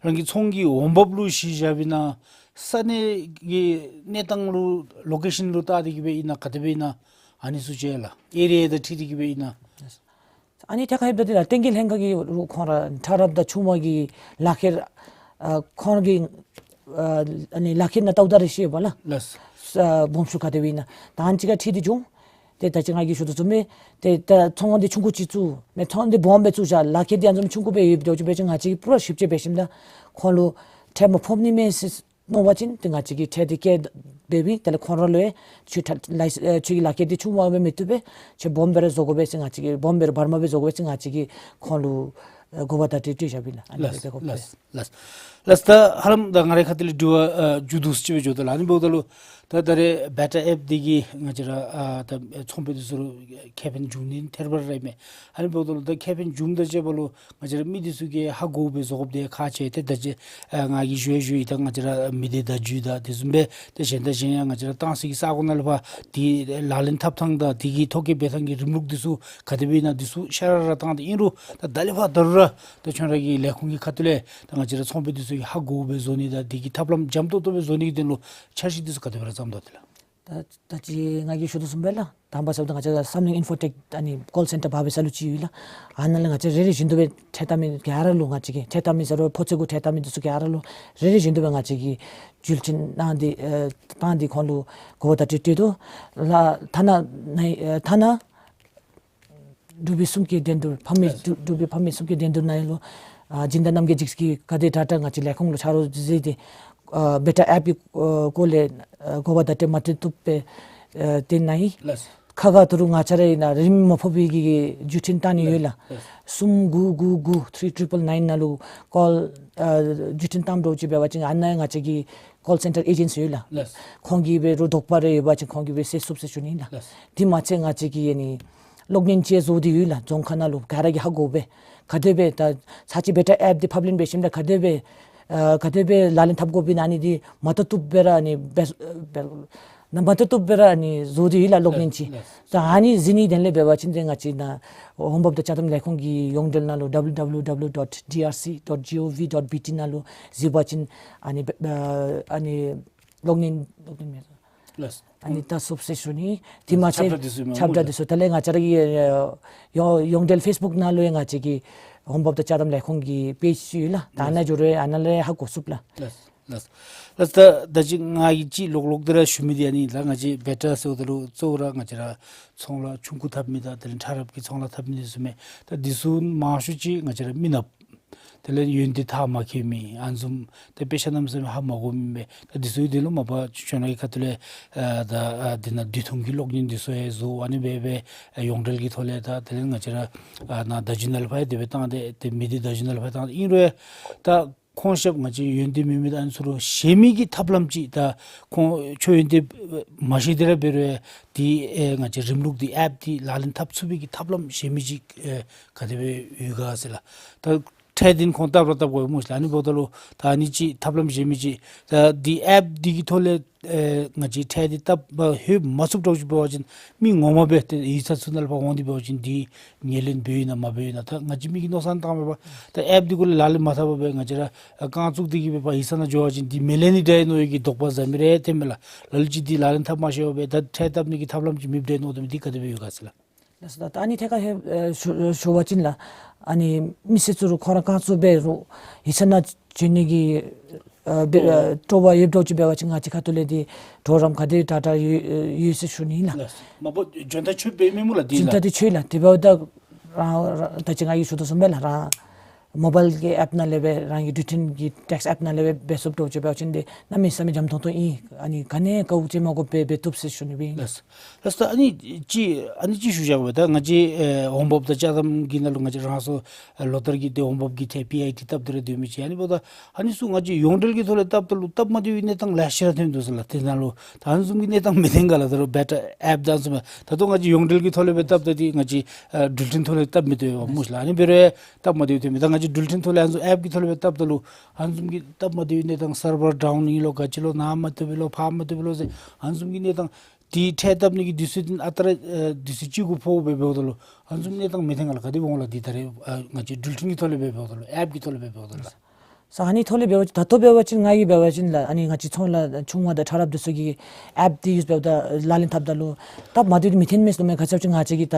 རང་གི་ཚོང་གི་འོང་འབབ་ལུ་གཞི་བཞགཔ་ཨིན་ན། ས་གནས་ཀྱི་གནས་སྟངས་ལུ་ལོ་ཀེ་ཤཱན་ལུ་བལྟ་སྟེ་གིས་སྦེ་ཨིན་ན། ག་དེ་སྦེ་ཨིན་ན། ཨ་ནི་ཚུ་ཅིག་ལགས། ཨེ་རི་ཡ་དང་འཁྲིལ་ཏེ་གིས་སྦེ་ཨིན་ན། ཨ་ནི་ཐད་ཁར་ཡོདཔ་ད་འདི་ལགས་བསྟན་རྒྱས་ལྷན་ཁག་གིས་རུང་ཁོང་ར་ཕྲ་རབ་དང་ཆུང་བ་གི་ལག་ཁྱེར་ཨ་ཁོང་གི་ཨ་ཨ་ནི་ལག་ཁྱེར་ནང་བལྟཝ་ད་རེ་ཤེས་པས་ལགས། ལགས། ཨ་སྦོམ་ཆུང་ག་དེ་སྦེ་ཨིན་ན། ད་ཨ་ནི་ཅིག་ཁར་འཁྲིལ་ཏེ་འགྱོ། ཏེ་ད་ཅི་ང་གིས་ཞུ་དོ་བཟུམ་སྦེ་ཏེ་ད་ཚོང་ཁང་འདི་ཆུང་ཀུ་ཅིག་བཙུགས་མས། ཚོང་འདི་སྦོམ་སྦེ་བཙུགས་བཞག། ལག་ཁྱེར་འདི་ཨ་ནི་བཟུམ་ཆུང་ཀུ་སྦེ་ཡོདཔ་འདྲཝ་ཅིག་འབད་བ་ཅིན་ང་བཅས་ཀྱིས་པུ་ར་ཞིབ་དཔྱད་འབད་ཞིནམ་ད་ཁོང་ལུ་ཁྲལ་མར་ཕབ་ནི་མས་ཟེར་མནོ་བ་ཅིན་ཏེ་ང་བཅས་ཀྱིས་ཁྲལ་འདི་བཀལ་འབདཝ་ཨིན། དེ་ལས་ཁོང་ར་ལུ་ཡང་ཁྱོད་ཁྲལ་ལཱའི་ཨེ་ཁྱོད་ཀྱི་ལག་ཁྱེར་འདི་ཆུང་བ་སྦེ་མི་བཏུབ་པས། ཁྱོད་སྦོམ་སྦེ་ར་བཟོ་དགོ་པས་ཟེར་ང་བཅས་ཀྱིས། སྦོམ་སྦེ་ར་བར་མ་སྦེ་བཟོ་དགོ་པས་ཟེར་ང་བཅས་ཀྱིས་ཁོང་ལུ་ཨེ་གོ་བརྡ་དེ་སྤྲོད་བཞགཔ་ཨིན་ལགས། ཨ་ནི་ལགས། སྦེ་གོ་བརྡ། ལགས། ལགས། ལགས། ད་ཧ་ལམ་ད་ང་རའི་ཁ་ཐུག་ལས་དྲི་བ་ཨ་མཇུག་བསྡུ་ཅིག་སྦེ་འགྱོ་དོ་ལགས། ཨ་ནི་འབདཝ་ད་ལུ་ད་ད་རེས་བེ་ཊ་ཨེཔ་འདི་གིས་ང་བཅས་ར་ཨ་ད་ཚོང་པ་འདི་ཚུ་ལུ་ཁེ་ཕན་བྱུང་ནི་ཐད་རི་བ་རི་ར་ཨིན་མས། ཨ་ནི་འབདཝ་ད་ལུ་ད་ཁེ་ཕན་བྱུངམ་དང་བཅས་པ་ལུ་ང་བཅས་ར་མི་འདི་ཚུ་གིས་ཧ་གོཝ་སྦེ་བཟོ་དགོཔ་འདི་ཁག་ཆེ། ཏེ་ད་ཅི་ཨ་ང་གིས་ཞུ་ཡང་ཞུ་ཡི། ད་ང་བཅས་ར་མི་སྡེ་བརྡ་བརྒྱུད་དང་དེ་བཟུམ་སྦེ་ཏེ་གཞན་དང་གཞན་ཡང་ང་བཅས་ར་ཏང་སྲིད་ཀྱི་ས་གོ་ནང་ལུ་ཕར་འདི་ལག་ལེན་འཐབ་ཐངས་དང་དེ་གི་ཐོ་བཀོད་འབད་ཐངས་ཀྱི་རིམ་ལུགས་འདི་ཚུ་ག་དེ་སྦེ་ཨིན་ན་འདི་ཚུ་ཤ་ར་ར་བཏང་སྟེ་ཨིན་རུང་ད་ད་ལས་ཕར་ད་རུང་ར་ད་ཁྱོད་ར་གི་ལས་ཁུངས་ཀྱི་ཁ་ཐུག་ལས་ད་ང་བཅས་ར་ཚོང་པ་འདི་ཚུ་གིས་ཧ་གོཝ་སྦེ་བཟོ་ནི་དང་དེ་གི་ཐབས་ལམ་འཇམ་ཏོག་ཏོ་སྦེ་བཟོ་ནི་གི་དོན་ལུ་འཆར་གཞི་འདི་ཚུ་ག་དེ་སྦེ་ར་བརྩམ་དོ་དེ་ལགས། ད་ད་ཅི་ང་གིས་ཞུ་དོ་བཟུམ་སྦེ་ལགས། དང་པ་ཟེརཝ་ད་ང་བཅས་ཀྱི་སམ་ལིང་ཨིན་ཕོ་ཊེག་ཨ་ནི་ཀོལ་སེན་ཊར་འབད་བའི་ས་ལུ་ཅིག་ཡོད་ལགས། ཨ་ནཱ་ལས་ང་བཅས་རེ་རེ་བཞིན་དུ་སྦེ་ཁྲལ་བཏབ་མི་ག་ར་ལུ་ང་བཅས་ཀྱིས་ཁྲལ་བཏབ་མི་ཟེར་རུང་ཕོ་ཚོད་གུ་ཁྲལ་བཏབ་མི་འདི་ཚུ་ག་ར་ལུ་རེ་རེ་བཞིན་དུ་སྦེ་ང་བཅས་ཀྱིས་བརྒྱུད་འཕྲིན་གནང་སྟེ་ཨེ་བཏང་སྟེ་ཁོང་ལུ་གོ་བརྡ་དེ་སྤྲོད་དོ་ལགས། ཐ་ན་ནཱ་ཨེ་ཐ་ན་འབྲུག་པའི་གསུང་སྐད་འགྲན་བསྡུར་ཕ་མེས་ལགས། འབྲུག་འབྲུག་པའི་ཕ་མེས་གསུང་སྐད་འགྲན་བསྡུར་ནང་ལུ་ཨ་སྦྱིན་བདག་རྣམ་རྒྱལ་འཇིགས་ཀྱིས་ག་དེ་དྲག་དྲག་ང་བཅས་ལས་ཁུངས་ལུ་ཆ་རོགས་མཛད་དེ་ཨ་བེ་ཊ་ཨེཔ་ཀྱི་ཨ་སྐོར་ལས་ཨ་གོ་བརྡ་དེ་མ་སྤྲོད་བཏུབ་པས། ཨ་དེ་ནང་ཨིན། ལགས། ཁ་ཁ་ཐུག་རུང་ང་བཅས་ར་ཨིན་ན་རིན་མ་ཕོག་པའི་གི་བརྒྱུད་འཕྲིན་བཏང་ནི་ཡོད་ལགས། ལགས། གསུམ་དགུ་དགུ་དགུ་ཐི་རི་ཊི་རི་པལ་ནའིན་ནང་ལུ་ཀོལ་ཨ་བརྒྱུད་འཕྲིན་བཏངམ་འདྲཝ་ཅིག་འབད་བ་ཅིན་ཨ་ནཱ་ང་བཅས་ཀྱི་ཀོལ་སེན་ཊར་ཨེ་ཇེནཊ་ཡོད་ལགས། ལགས། ཁོང་གིས་སྦེ་རོགས་དོགས་པ་རེ་ཡོད་པ་ཅིན་ཁོང་གིས་སྦེ་སེལ་ཚུགས་ཟེར་ཞུ་ནི་ལགས། ལགས། དེ་མ་ཚད་ང་བཅས་ཀྱིས་ཨ་ནི་གློག་བརྙན་ཅིག་བཟོ་སྟེ་ཡོད་ལགས། རྫོང་ཁག་ནང་ལུ་ག་ར་གིས་ཧ་གོ་སྦེ་ག་དེ་སྦེ་ད་ཚར་གཅིག་བེ་ཊ་ཨེཔ་འདི་ཕབ་ལེན་འབད་ཞིནམ་ད་ག་དེ་སྦེ་ཨ་ག་དེ་སྦེ་ལག་ལེན་འཐབ་དགོཔ་ཨིན་ན་ཨ་ནི་འདི་མ་བཏུབ་བཏུབ་སྦེ་ར་ཨ་ནི་འབད་འབད་ན་མ་བཏུབ་བཏུབ་སྦེ་ར་ཨ་ནི་བཟོ་སྟེ་ཡོད་ལགས་གློག་བརྙན་ཅིག། ལགས། ད་ཨ་ནི་གཟིགས་ནིའི་དོན་ལས་འབད་བ་ཅིན་ཏེ་ང་བཅས་ནཱ་འོང་འབབ་དང་ཅ་དམ་ལས་ཁུངས་ཀྱི་ཡོངས་འབྲེལ་ནང་ལུ་ཌབ་ལུ་ཌབ་ལུ་ཌབ་ལུ་ཌོཊ་ཌི་ཨར་སི་ཌོཊ་ཇི་ཨོ་ཝི་ཌོཊ་བི་ཊི་ནང་ལུ་གཟིགས་པ་ཅིན་ཨ་ནི་ཨ་ཨ་ནི་གློག་བརྙན་གློག་བརྙན་མེད། ལགས། ཨ་ནི་ད་ཚུགས་ཟེར་ཞུ་ནི། དེ་མ་ཚད་ཁྱབ་བསྒྲགས་འདི་ཚུ་ཡང་ཁྱབ་བསྒྲགས་འདི་ཚུ་དེ་ལས་ང་བཅས་ར་གི་ཡོངས་ཡོངས་འབྲེལ་ཕེསི་བུཀ་ནང་ལུ་ཡང་ང་བཅས་ཀྱི་འོང་འབབ་དང་ཅ་དམ་ལས་ཁུངས་ཀྱི་པེཇ་ཡོད་ལགས། ད་ཨ་ནཱ་འགྱོ་རུང་ཨ་ནཱ་ལས་ཧ་གོ་ཚུགས་ལགས། ལགས། ལགས། ལགས། ད་ད་ཅི་ང་གིས་ཅིག་ལོག་ལོག་སྟེ་ར་ཞུ་མི་འདི་ཨ་ནི་ལགས། ང་བཅས་བེ་ཊ་ཟེརཝ་ད་ལུ་གཙོ་བོ་ར་ང་བཅས་ར་ཚོང་ལཱ་ཆུང་ཀུ་འཐབ་མི་དང་དེ་ལས་ཕྲ་རབ་ཀྱི་ཚོང་ལཱ་འཐབ་མི་འདི་ཚུ་མས། ད་འདི་ཚུ་མང་ཤོས་ཅིག་ང་བཅས་ར་མི་ནགཔ། དེ་ལས་ཡོན་ཏན་མཐར་མ་འཁྱོལ་མི་ཨ་ནི་བཟུམ་ཏེ་དཔེ་ཆ་གནམ་མེད་ས་མེད་ཧ་མ་གོ་མི་མས། ད་འདི་ཚུ་གི་དོན་ལུ་མ་པ་ཁྱོད་རའི་ཁ་ཐུག་ལས་ཨ་ད་ཨ་འདི་ནང་འདུལ་ཐུང་གི་གློག་བརྙན་འདི་ཚུ་ཡང་བཟོ། ཨ་ནི་སྦེ་སྦེ་ཨ་ཡོངས་འབྲེལ་གྱི་ཐོག་ལས་ད་དེ་ལས་ང་བཅས་ར་ཨ་ནཱ་བརྡ་བརྒྱུད་ནང་ལུ་ཕར་ཡང་དེ་སྦེ་བཏང་སྟེ་ཏེ་མི་སྡེ་བརྡ་བརྒྱུད་ནང་ལུ་ཕར་བཏང་སྟེ་ཨིན་རུང་ཡང་ད་ཁོང་ཞབས་ང་བཅས་ཡོན་ཏན་མེད་མི་དང་ཨ་ནི་ཚུ་ལུ་གཞན་མི་གི་ཐབས་ལམ་ཅིག་ད་ཁོང་ཁྱོད་ཡོན་ཏན་མ་ཤེས་ཏེ་ར་འབད་རུང་ཡང་འདི་ཨེ་ང་བཅས་རིམ་ལུགས་འདི་ཨེཔ་འདི་ལག་ལེན་འཐབ་ཚུགས་པའི་གི་ཐབས་ལམ་གཞན་མི་ཅིག་ཨེ་ག་དེ་སྦེ་ཡོད་ག་ཟེར་ལགས། ད་ ཁྲལ་འདི་ཁོང་བཏབ་ར་བཏབ་དགོ་སྨོ་ལགས། ཨ་ནི་འབདཝ་ད་ལུ་ད་ཨ་ནི་ཅིག་ཐབས་ལམ་གཞན་མི་ཅིག་ད་འདི་ཨེཔ་འདི་གི་ཐོག་ལས་ཨེ་ང་བཅས་ཁྲལ་འདི་བཏབ་པ་ལྷོད་མ་ཚུགསཔ་འདྲཝ་ཅིག་འབད་བ་ཅིན་མི་ངོ་མ་སྦེ་ཏེ་ཡིག་ཚང་ཚུ་ནང་ལུ་ཕར་འོང་སྟེ་འབད་བ་ཅིན་འདི་ངོས་ལེན་འབད་ཡི་ན་མ་འབད་ཡི་ན། ད་ང་བཅས་མི་གིས་མནོ་བསམ་བཏངམ་མས་པ། ད་ཨེཔ་འདི་གུ་ལས་ལག་ལེན་མ་འཐབ་པར་སྦེ་ང་བཅས་ར་ཨ་རྐང་བཙུགས་ཏེ་གི་སྦེ་ཕར་ཡིག་ཚང་ནང་འགྱོ་བ་ཅིན་འདི་མི་ལེན་ནི་འདྲས་མནོ་བའི་གི་དོགས་པ་ཟ་མི་རེ་ཐོནམ་མས་ལགས། ལ་ལུ་ཅིག་འདི་ལག་ལེན་འཐབ་མ་ཤེས་པར་སྦེ་ད་ཁྲལ་བཏབ་ནི་གི་ཐབས་ལམ་ཅིག་མེདཔ་འདྲས་མནོ་དོ་མི་འདི་ག་དེ་སྦེ་ཡོད་ག་ཟེར་ལགས། ལགས་སོ། ད་ཨ་ནི་ཐད་ཁར་ཨེ་ཞུ་ཞུ་བ་ཅིན་ལགས། ཨ་ནི་མི་སེར་ཚུ་རུང་ཁོང་ར་རྐང་བཙུགས་འབད་རུང་ཡིག་ཚང་ནང་འབྱོན་ནི་གི་ཨ་འབད་ཨ་སྤྲོ་བ་ཡོདཔ་འདྲཝ་ཅིག་འབད་བ་ཅིན་ང་བཅས་ཁ་ཐུག་ལས་འདི་གྲོགས་རམ་ག་དེ་དྲག་དྲག་ཡོད་ཡོད་ཟེར་ཞུ་ནི་ལགས། ལགས་སོ། མ་པ་འབྱོན་ཐག་ཆོད་པའི་མི་སྨོ་ལགས་འདི་ལགས། འབྱོན་ཐག་འདི་ཆོད་ལགས། དེ་འབདཝ་ད་རང་རང་ད་ཅི་ང་གིས་ཞུ་དོ་བཟུམ་སྦེ་ལགས། རང་མོ་བཱའིལ་གྱི་ཨེཔ་ནང་ལས་སྦེ་རང་གི་འགྲུལ་འཕྲིན་གྱི་ཊེགསི་ཨེཔ་ནང་ལས་སྦེ་འབད་ཚུགསཔ་འདྲཝ་ཅིག་འབད་བ་ཅིན་འདི་གནམ་མེད་ས་མེད་འཇམ་ཏོང་ཏོ་ཨིན། ཨ་ནི་ག་ནི་དཀའཝ་སྤྱད་མ་དགོ་པར་འབད་འབད་བཏུབ་ཟེར་ཞུ་ནི་སྦེ་ཨིན། ལགས། ལགས་སོ། ད་ཨ་ནི་ཅིག་ཨ་ནི་ཅིག་ཞུ་བཞག་པ་ད་ང་བཅས་ཨེ་འོང་འབབ་དང་ཅ་དམ་གྱི་ནང་ལུ་ང་བཅས་རང་སོ་ཨེ་ལོ་བསྟར་གྱི་ཏེ་འོང་འབབ་ཀྱི་ཐད་པི་ཨའི་ཊི་བཏབ་སྟེ་ར་སྡོད་མི་ཅིག་ཨ་ནི་འབདཝ་ད་ཨ་ནི་ཚུ་ང་བཅས་ཡོངས་འབྲེལ་གྱི་ཐོག་ལས་བཏབ་ད་ལུ་སྟབས་མ་བདེ་བའི་གནས་སྟངས་ལེ་ཤ་ར་ཐོན་འདུག་ཟེར་ལགས། དེ་ནང་ལུ་ད་ཨ་ནི་བཟུམ་གྱི་གནས་སྟངས་མི་ཐོན་ག་ལགས། ད་རུང་བེ་ཊ་ཨེཔ་དང་ཚུ་མས། ད་ལྟོ་ང་བཅས་ཡོངས་འབྲེལ་གྱི་ཐོག་ལས་སྦེ་བཏབ་ད་འདི་ང་བཅས་ཨེ་འགྲུལ་འཕྲིན་ཐོག་ལས་བཏབ་མི་བཏུབ་པས་སྨོ་ལགས། ཨ་ནི་འབད་རུང་སྟབས་མ་བདེ་བ་ཐོན་མི། ད་ང་བཅས་འགྲུལ་འཕྲིན་ཐོག་ལས་ཨ་ནི་ཚུ་ཨེཔ་ཀྱི་ཐོག་ལས་སྦེ་བཏབ་ད་ལུ་ཨ་ནི་བཟུམ་གྱི་སྟབས་མ་བདེ་བའི་གནས་སྟངས་སར་བར་ཌའུན་ཨིན་ལོ་ག་ཅི་ལོ་ནཱ་མ་བཏུབ་པས་ལོ་ཕར་མ་བཏུབ་པས་ལོ་ཟེར་ཨ་ནི་བཟུམ་གྱི་གནས་སྟངས་འདི་ཁྲལ་བཏབ་ནི་གི་དུས་ཚོད་འདི་ཨ་རྟག་ར་ཨེ་དུས་ཚོད་ཅིག་གུ་ཕོག་སྦེ་འབདཝ་ད་ལུ་ཨ་ནི་བཟུམ་གནས་སྟངས་མི་ཐོན་ག་ལགས། ག་དེ་འོང་ལགས། འདི་ད་རེས་ཨ་ང་བཅས་འགྲུལ་འཕྲིན་གྱི་ཐོག་ལས་སྦེ་འབདཝ་ད་ལུ་ཨེཔ་ཀྱི་ཐོག་ལས་སྦེ་འབདཝ་ད་ལུ་ལགས། ས་ཨ་ནི་ཐོག་ལས་འབད་བ་ཅིན་ད་ལྟོ་འབད་བ་ཅིན་ང་གིས་འབད་བ་ཅིན་ལགས། ཨ་ནི་ང་བཅས་ཚོང་ལཱ་ཆུང་བ་དང་ཕྲ་རབ་འདི་ཚུ་གིས་ཨེཔ་འདི་ཡུས་འབདཝ་ད་ལག་ལེན་འཐབ་ད་ལུ་སྟབས་མ་བདེ་མི་ཐོན་མས་ཟེར་མས། ག་ཅི་སྦེ་ཟེར་བ་ཅིན་ད་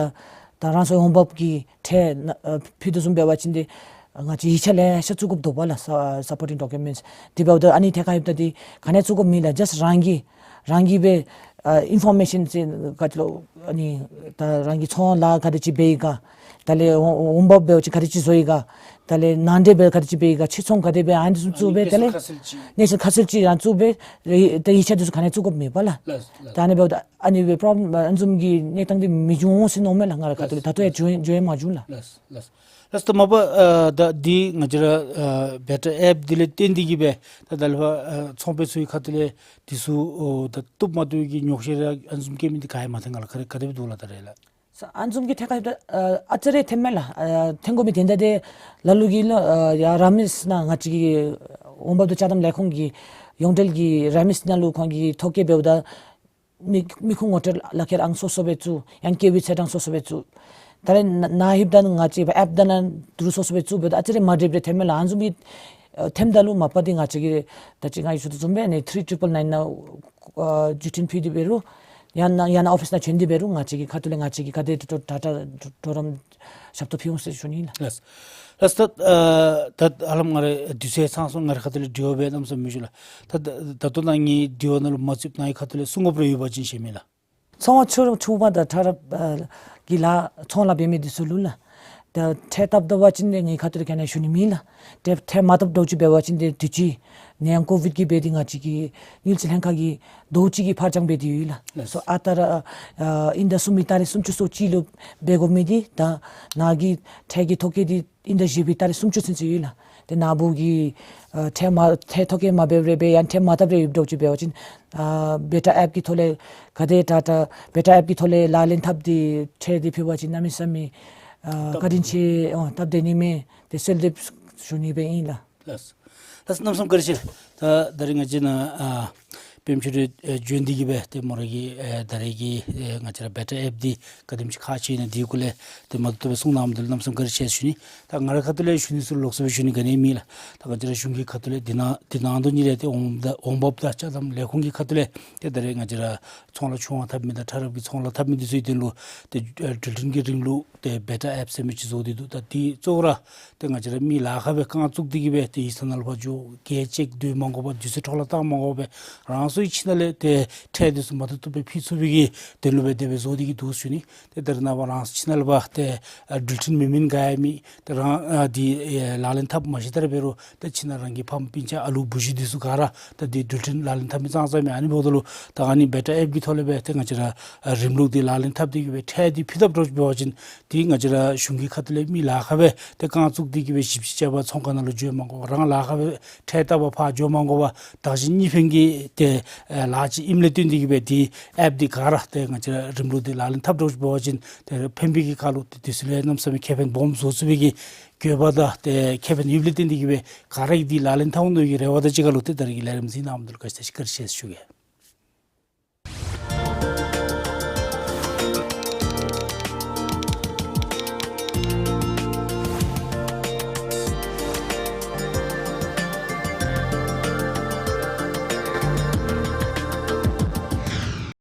ད་རང་སོའི་འོང་འབབ་ཀྱི་ཁྲལ་ཨ་ཕུལ་དོ་བཟུམ་འབད་བ་ཅིན་འདི་ང་བཅས་ཡིག་ཆ་ལེ་ཤ་བཙུགས་དགོཔ་འདུག་པ་ལགས། ས་སཔོར་ཊིང་ཌོ་ཀུ་མེནཊསི་འདི་འབདཝ་ད་ཨ་ནི་ཐད་ཁར་ཡོདཔ་ད་འདི་ག་ནི་བཙུགས་དགོཔ་མེད་ལགས། ཇཱསཊ་རང་གིས་རང་གིས་སྦེ་ཨ་ཨིན་ཕོར་མེ་ཤཱན་ཟེར་ག་ཅི་ལོ་ཨ་ནི་ད་རང་གི་ཚོང་ལཱ་ག་དེ་ཅིག་འབད་ཡི་ག། དེ་ལས་འོང་འོང་འབབ་འབད་བ་ཅིན་ག་དེ་ཅིག་བཟོ་ཡི་ག། དེ་ལས་ནང་འདྲེན་འབད་ག་དེ་ཅིག་འབད་ཡི་ག། ཕྱིར་ཚོང་ག་དེ་འབད། ཨ་ནི་བཟུམ་བཙུགས་སྦེ་དེ་ལས་གནས་ཚུལ་ཁ་གསལ་ཅིག་ཡང་བཙུགས་སྦེ་རེ་ད་ཡིག་ཆ་འདི་ཚུ་ག་ནི་བཙུགས་དགོཔ་མེད་པ་ལགས། ལགས་ལགས། ད་ཨ་ནི་འབདཝ་ད་ཨ་ནི་སྦེ་པོརོབ་ལེམ་ཨ་ནི་བཟུམ་གྱི་གནས་སྟངས་འདི་མི་འབྱུང་འོང་ཟེར་མནོཝ་མས་ལགས། ང་ར་ཁ་ཐུག་ལས་ད་ལྟོ་ཡང་འབྱུང་འབྱུང་ཡང་མ་བྱུང་ལགས། ལགས་ལགས། ལགས་སོ། ད་མ་པ་ཨ་ད་འདི་ང་བཅས་ར་ཨ་བེ་ཊ་ཨེཔ་འདི་ལས་བརྟེན་ཏེ་གི་སྦེ་ད་ད་ལས་ཕར་ཨ་ཚོང་པ་ཚུ་གི་ཁ་ཐུག་ལས་འདི་ཚུ་ཨོ་ད་བཏུབ་མ་བཏུབ་ཀྱི་ཉོགས་བཤད་ར་ཨ་ནི་བཟུམ་བཀོད་མི་འདི་ག་ཡང་མ་ཐོན་ག་ལགས། ག་རེ་ག་དེ་སྦེ་འདུག་ལགས་ད་རེས་ལགས། ས་ཨ་ནི་བཟུམ་གྱི་ཐད་ཁར་ཡོདཔ་ད་ཨ་ཨ་ཙི་རེ་ཐོནམ་མས་ལགས། ཨ་ཐོན་དགོ་མི་དོན་དག་འདི་ལ་ལུ་གིས་ལགས་ཨ་ཡར་ར་མེསི་ནང་ང་བཅས་ཀྱི་འོང་འབབ་དང་ཅ་དམ་ལས་ཁུངས་ཀྱི་ཡོངས་འབྲེལ་གྱི་ར་མེསི་ནང་ལུ་ཁོང་གིས་ཐོ་བཀོད་འབདཝ་ད་མི་མི་ཁུངས་ངོ་སྤྲོད་ལག་ཁྱེར་ཨང་སོ་སོ་སྦེ་བཙུགས། ཡང་སྐྱེས་པའི་ཚེས་གྲངས་སོ་སོ་སྦེ་བཙུགས། ད་རེས་ན་ནཱ་ལྷོདཔ་ད་ང་བཅས་ཨེཔ་ནང་ན་འདི་ཚུ་སོ་སོ་སྦེ་བཙུགས་འབདཝ་ད་ཨ་ཙི་རེ་མ་འདྲཝ་རེ་ཐོནམ་མས་ལགས། ཨ་ནི་བཟུམ་གྱི་ཨ་ཐོནམ་ད་ལུ་མ་པ་འདི་ང་བཅས་ཀྱིས་ད་ཅི་ང་གིས་ཞུ་དོ་བཟུམ་སྦེ་ཨ་ནི་ཐིརི་ཊི་རི་པལ་ནའིན་ནང་ཨ་བརྒྱུད་འཕྲིན་ཕུལ་ཏེ་འབད་རུང་ཡང་ན་ཡང་ན་ཨོ་ཕིསི་ནང་བྱོན་ཏེ་འབད་རུང་ང་བཅས་ཀྱི་ཁ་ཐུག་ལས་ང་བཅས་ཀྱིས་ག་དེ་དྲག་དྲག་དྲག་དྲག་གྲོགས་རམ་ཞབས་ཏོག་ཕུལ་འོང་ཟེར་ཞུ་ནི་ལགས། ལགས། ལགས་སོ། ཨ་ད་ཧ་ལམ་ང་རའི་དུས་ཚོད་ཚང་སོང་། ང་རའི་ཁ་ཐུག་ལས་དྲི་བ་སྦེ་གནམ་མེད་ས་མེད་མི་ཞུ་ལགས། ད་ད་ད་ལྟོ་ནཱ་ངེའི་དྲི་བ་ནང་ལུ་མ་ཚུདཔ་ནཱ་གི་ཁ་ཐུག་ལས་གསུང་དགོཔ་རེ་ཡོད་པ་ཅིན་བཤད་མི་ལགས། ཚོང་པ་ཆུང་ཆུང་བ་དང་ཕྲ་རབ་ཨ་གི་ལཱ་ཚོང་ལཱ་འབད་མི་འདི་ཚུ་ལུ་ལགས། ད་ཁྲལ་བཏབ་ད་པ་ཅིན་འདི་ངེའི་ཁ་ཐུག་ལས་ག་ནི་ཡང་ཞུ་ནི་མེད་ལགས། ཏེ་ཁྲལ་མ་བཏབ་འདྲཝ་ཅིག་འབད་བ་ཅིན་འདི་དུས་ཅི་ནད་ཡམས་ཀོ་བིཌ་ཀྱིས་འབད་དེ་ང་བཅས་ཀྱི་དངུལ་རྩིས་ལྷན་ཁག་གིས་ཟླཝ་གཅིག་གི་ཕར་འགྱངས་འབད་དེ་ཡོད་ལགས། ལགས། སོ་ཨ་རྟག་ར་ཨ་དབྱིན་ཟླ་གསུམ་པའི་ཏ་རིག་སུམ་ཅུ་སོ་གཅིག་ལུ་འབད་དགོ་མི་འདི་ད་ནཱ་གི་ཁྲལ་གྱི་ཐོ་བཀོད་འདི་དབྱིན་ཟླ་བཞི་པའི་ཏ་རིག་སུམ་ཅུ་ཚུན་ཚོད་ཡོད་ལགས། ཏེ་ནཱ་བུ་གིས་ཨ་ཁྲལ་མ་ཁྲལ་ཐོ་བཀོད་མ་འབདཝ་རེ་འབད་ཡང་ཁྲལ་མ་བཏབ་རེ་ཡོདཔ་འདྲཝ་ཅིག་འབད་བ་ཅིན་ཨ་བེ་ཊ་ཨེཔ་ཀྱི་ཐོག་ལས་ག་དེ་དྲག་དྲག་བེ་ཊ་ཨེཔ་ཀྱི་ཐོག་ལས་ལག་ལེན་འཐབ་སྟེ་ཁྲལ་འདི་ཕུལ་བ་ཅིན་གནམ་མེད་ས་མེད་ཨ་བཀའ་དྲིན་ཆེ་ཨོ་སྟབས་བདེ་ནི་མས། ཏེ་གསོལ་འདེབས་ཞུ་ནི་སྦེ་ཨིན་ལགས། ལགས། ལགས། གནམ་མེད་ས་མེད་བཀའ་དྲིན་ཆེ། ད་ད་རེས་ང་བཅས་ནཱ་ཨ་པདྨ་ཆོས་སྒྲོན་ཨེ་བྱོན་ཏེ་གི་སྦེ་ཏེ་མོ་ར་གིས་ཨེ་ད་རེས་ཀྱི་ཨེ་ང་བཅས་ར་བེ་ཊ་ཨེཔ་འདི་ག་དེམ་ཅིག་ཁག་ཆེ་ཨིན་ན་འདི་གུ་ལས་ཏེ་མ་ཏོག་ཏོ་སྦེ་གསུང་གནང་མི་འདི་ལུ་གནམ་མེད་ས་མེད་བཀའ་དྲིན་ཆེ་ཞུ་ནི། ད་ང་རའི་ཁ་ཐུག་ལས་ཞུ་ནི་ཚུ་ལོགས་སུ་སྦེ་ཞུ་ནི་ག་ནི་མེད་ལགས། ད་ང་བཅས་ར་གཞུང་གི་ཁ་ཐུག་ལས་འདི་ནང་འདི་ནང་དོན་གཉིས་ལས་ཏེ་འོང་འབབ་འོང་འབབ་དང་ཅ་དམ་ལས་ཁུངས་ཀྱི་ཁ་ཐུག་ལས་ཏེ་ད་རེས་ང་བཅས་ར་ཚོང་ལཱ་ཆུང་བ་འཐབ་མི་དང་ཕྲ་རབ་ཀྱི་ཚོང་ལཱ་འཐབ་མི་འདི་ཚུ་གི་དོན་ལུ་ཏེ་ཨེ་འགྲུལ་འཕྲིན་གྱི་རིང་ལུགས་ཏེ་བེ་ཊ་ཨེཔ་ཟེར་མི་ཅིག་བཟོ་སྟེ་འདུག། ད་འདི་གཙོ་བོ་ར་ཏེ་ང་བཅས་ར་མི་ལཱ་ཁག་སྦེ་རྐང་བཙུགས་ཏེ་གི་སྦེ་ཏེ་ཡིག་ཚང་ནང་ལུ་ཕར་འགྱོ་གེ་ཅིག་སྡོད་མ་དགོ་པར་དུས་ཚོད་འཕྲོ་བརླག་བཏང་མ་དགོ་པར་རང་སོའི་ཁྱིམ་ནང་ལས་ཏེ་ཁྲལ་འདི་ཚུ་མ་བཏུབ་བཏུབ་སྦེ་ཕུལ་ཚུགས་པའི་གི་དོན་ལུ་སྦེ་དེ་སྦེ་བཟོ་སྟེ་གི་འདུག་ཞུ་ནི། ཏེ་ད་རེས་ནངས་པ་རང་སོའི་ཁྱིམ་ནང་ལུ་ཕར་ཏེ་ཨ་འགྲུལ་འཕྲིན་མེད་མི་ག་ཡང་མེད། ཏེ་རང་ཨ་འདི་ཨེ་ལག་ལེན་འཐབ་མ་ཤེས་དར་འབད་རུང་ཏེ་ཁྱིམ་ནང་རང་གི་ཕམ་སྤུན་ཆ་ཨ་ལུ་བུ་གཞི་འདི་ཚུ་ག་ར་ད་འདི་འགྲུལ་འཕྲིན་ལག་ལེན་འཐབ་མི་ཙང་ཙང་མས། ཨ་ནི་འབདཝ་ད་ལུ་ད་ཨ་ནི་བེ་ཊ་ཨེཔ་ཀྱི་ཐོག་ལས་སྦེ་ཏེ་ང་བཅས་ར་ཨ་རིམ་ལུགས་འདི་ལག་ལེན་འཐབ་སྟེ་གི་སྦེ་ཁྲལ་འདི་ཕུལ་ཐབས་འདྲཝ་ཅིག་འབད་བ་ཅིན་ཏེ་ང་བཅས་ར་གཞུང་གི་ཁ་ཐུག་ལས་མི་ལཱ་ཁག་སྦེ་ཏེ་རྐང་བཙུགས་ཏེ་གི་སྦེ་ཞིབ་དཔྱད་རྐྱབ་པར་ཚོང་ཁང་ནང་ལུ་འགྱོ་མ་དགོ་པར་རང་ལཱ་ཁག་སྦེ་ཁྲལ་བཏབ་པར་ཕར་འགྱོ་མ་དགོ་པར་བདག་གཞན་གཉིས་ཕན་གྱི་ཏེ་ ཨེ་ལཱ་ཅིག་ཨིནམ་ལས་བརྟེན་ཏེ་གིས་སྦེ་འདི་ཨེཔ་འདི་ག་ར་ཏེ་ང་བཅས་ར་རིམ་ལུགས་འདི་ལག་ལེན་འཐབ་འགྱོ་བ་ཅིན་ཏེ་ཕན་པའི་གི་ཁར་ལུ་ཏེ་དུས་ཚོད་ལུ་གནམ་མེད་ས་མེད་ཁེ་ཕན་སྦོམ་བཟོ་ཚུགས་པའི་གི་དགོས་པ་དང་ཏེ་ཁེ་ཕན་ཡོདཔ་ལས་བརྟེན་ཏེ་གིས་སྦེ་ག་ར་གིས་འདི་ལག་ལེན་འཐབ་འོང་མནོ་བའི་གི་རེ་བ་དང་གཅིག་ཁར་ལུ་ཏེ་ད་རིས་ཀྱི་ལས་རིམ་གཟིགས་གནང་མི་འདི་ལུ་བཀའ་དྲིན་ཆེ་བཀའ་དྲིན་ཆེ་ཞུ་གེ།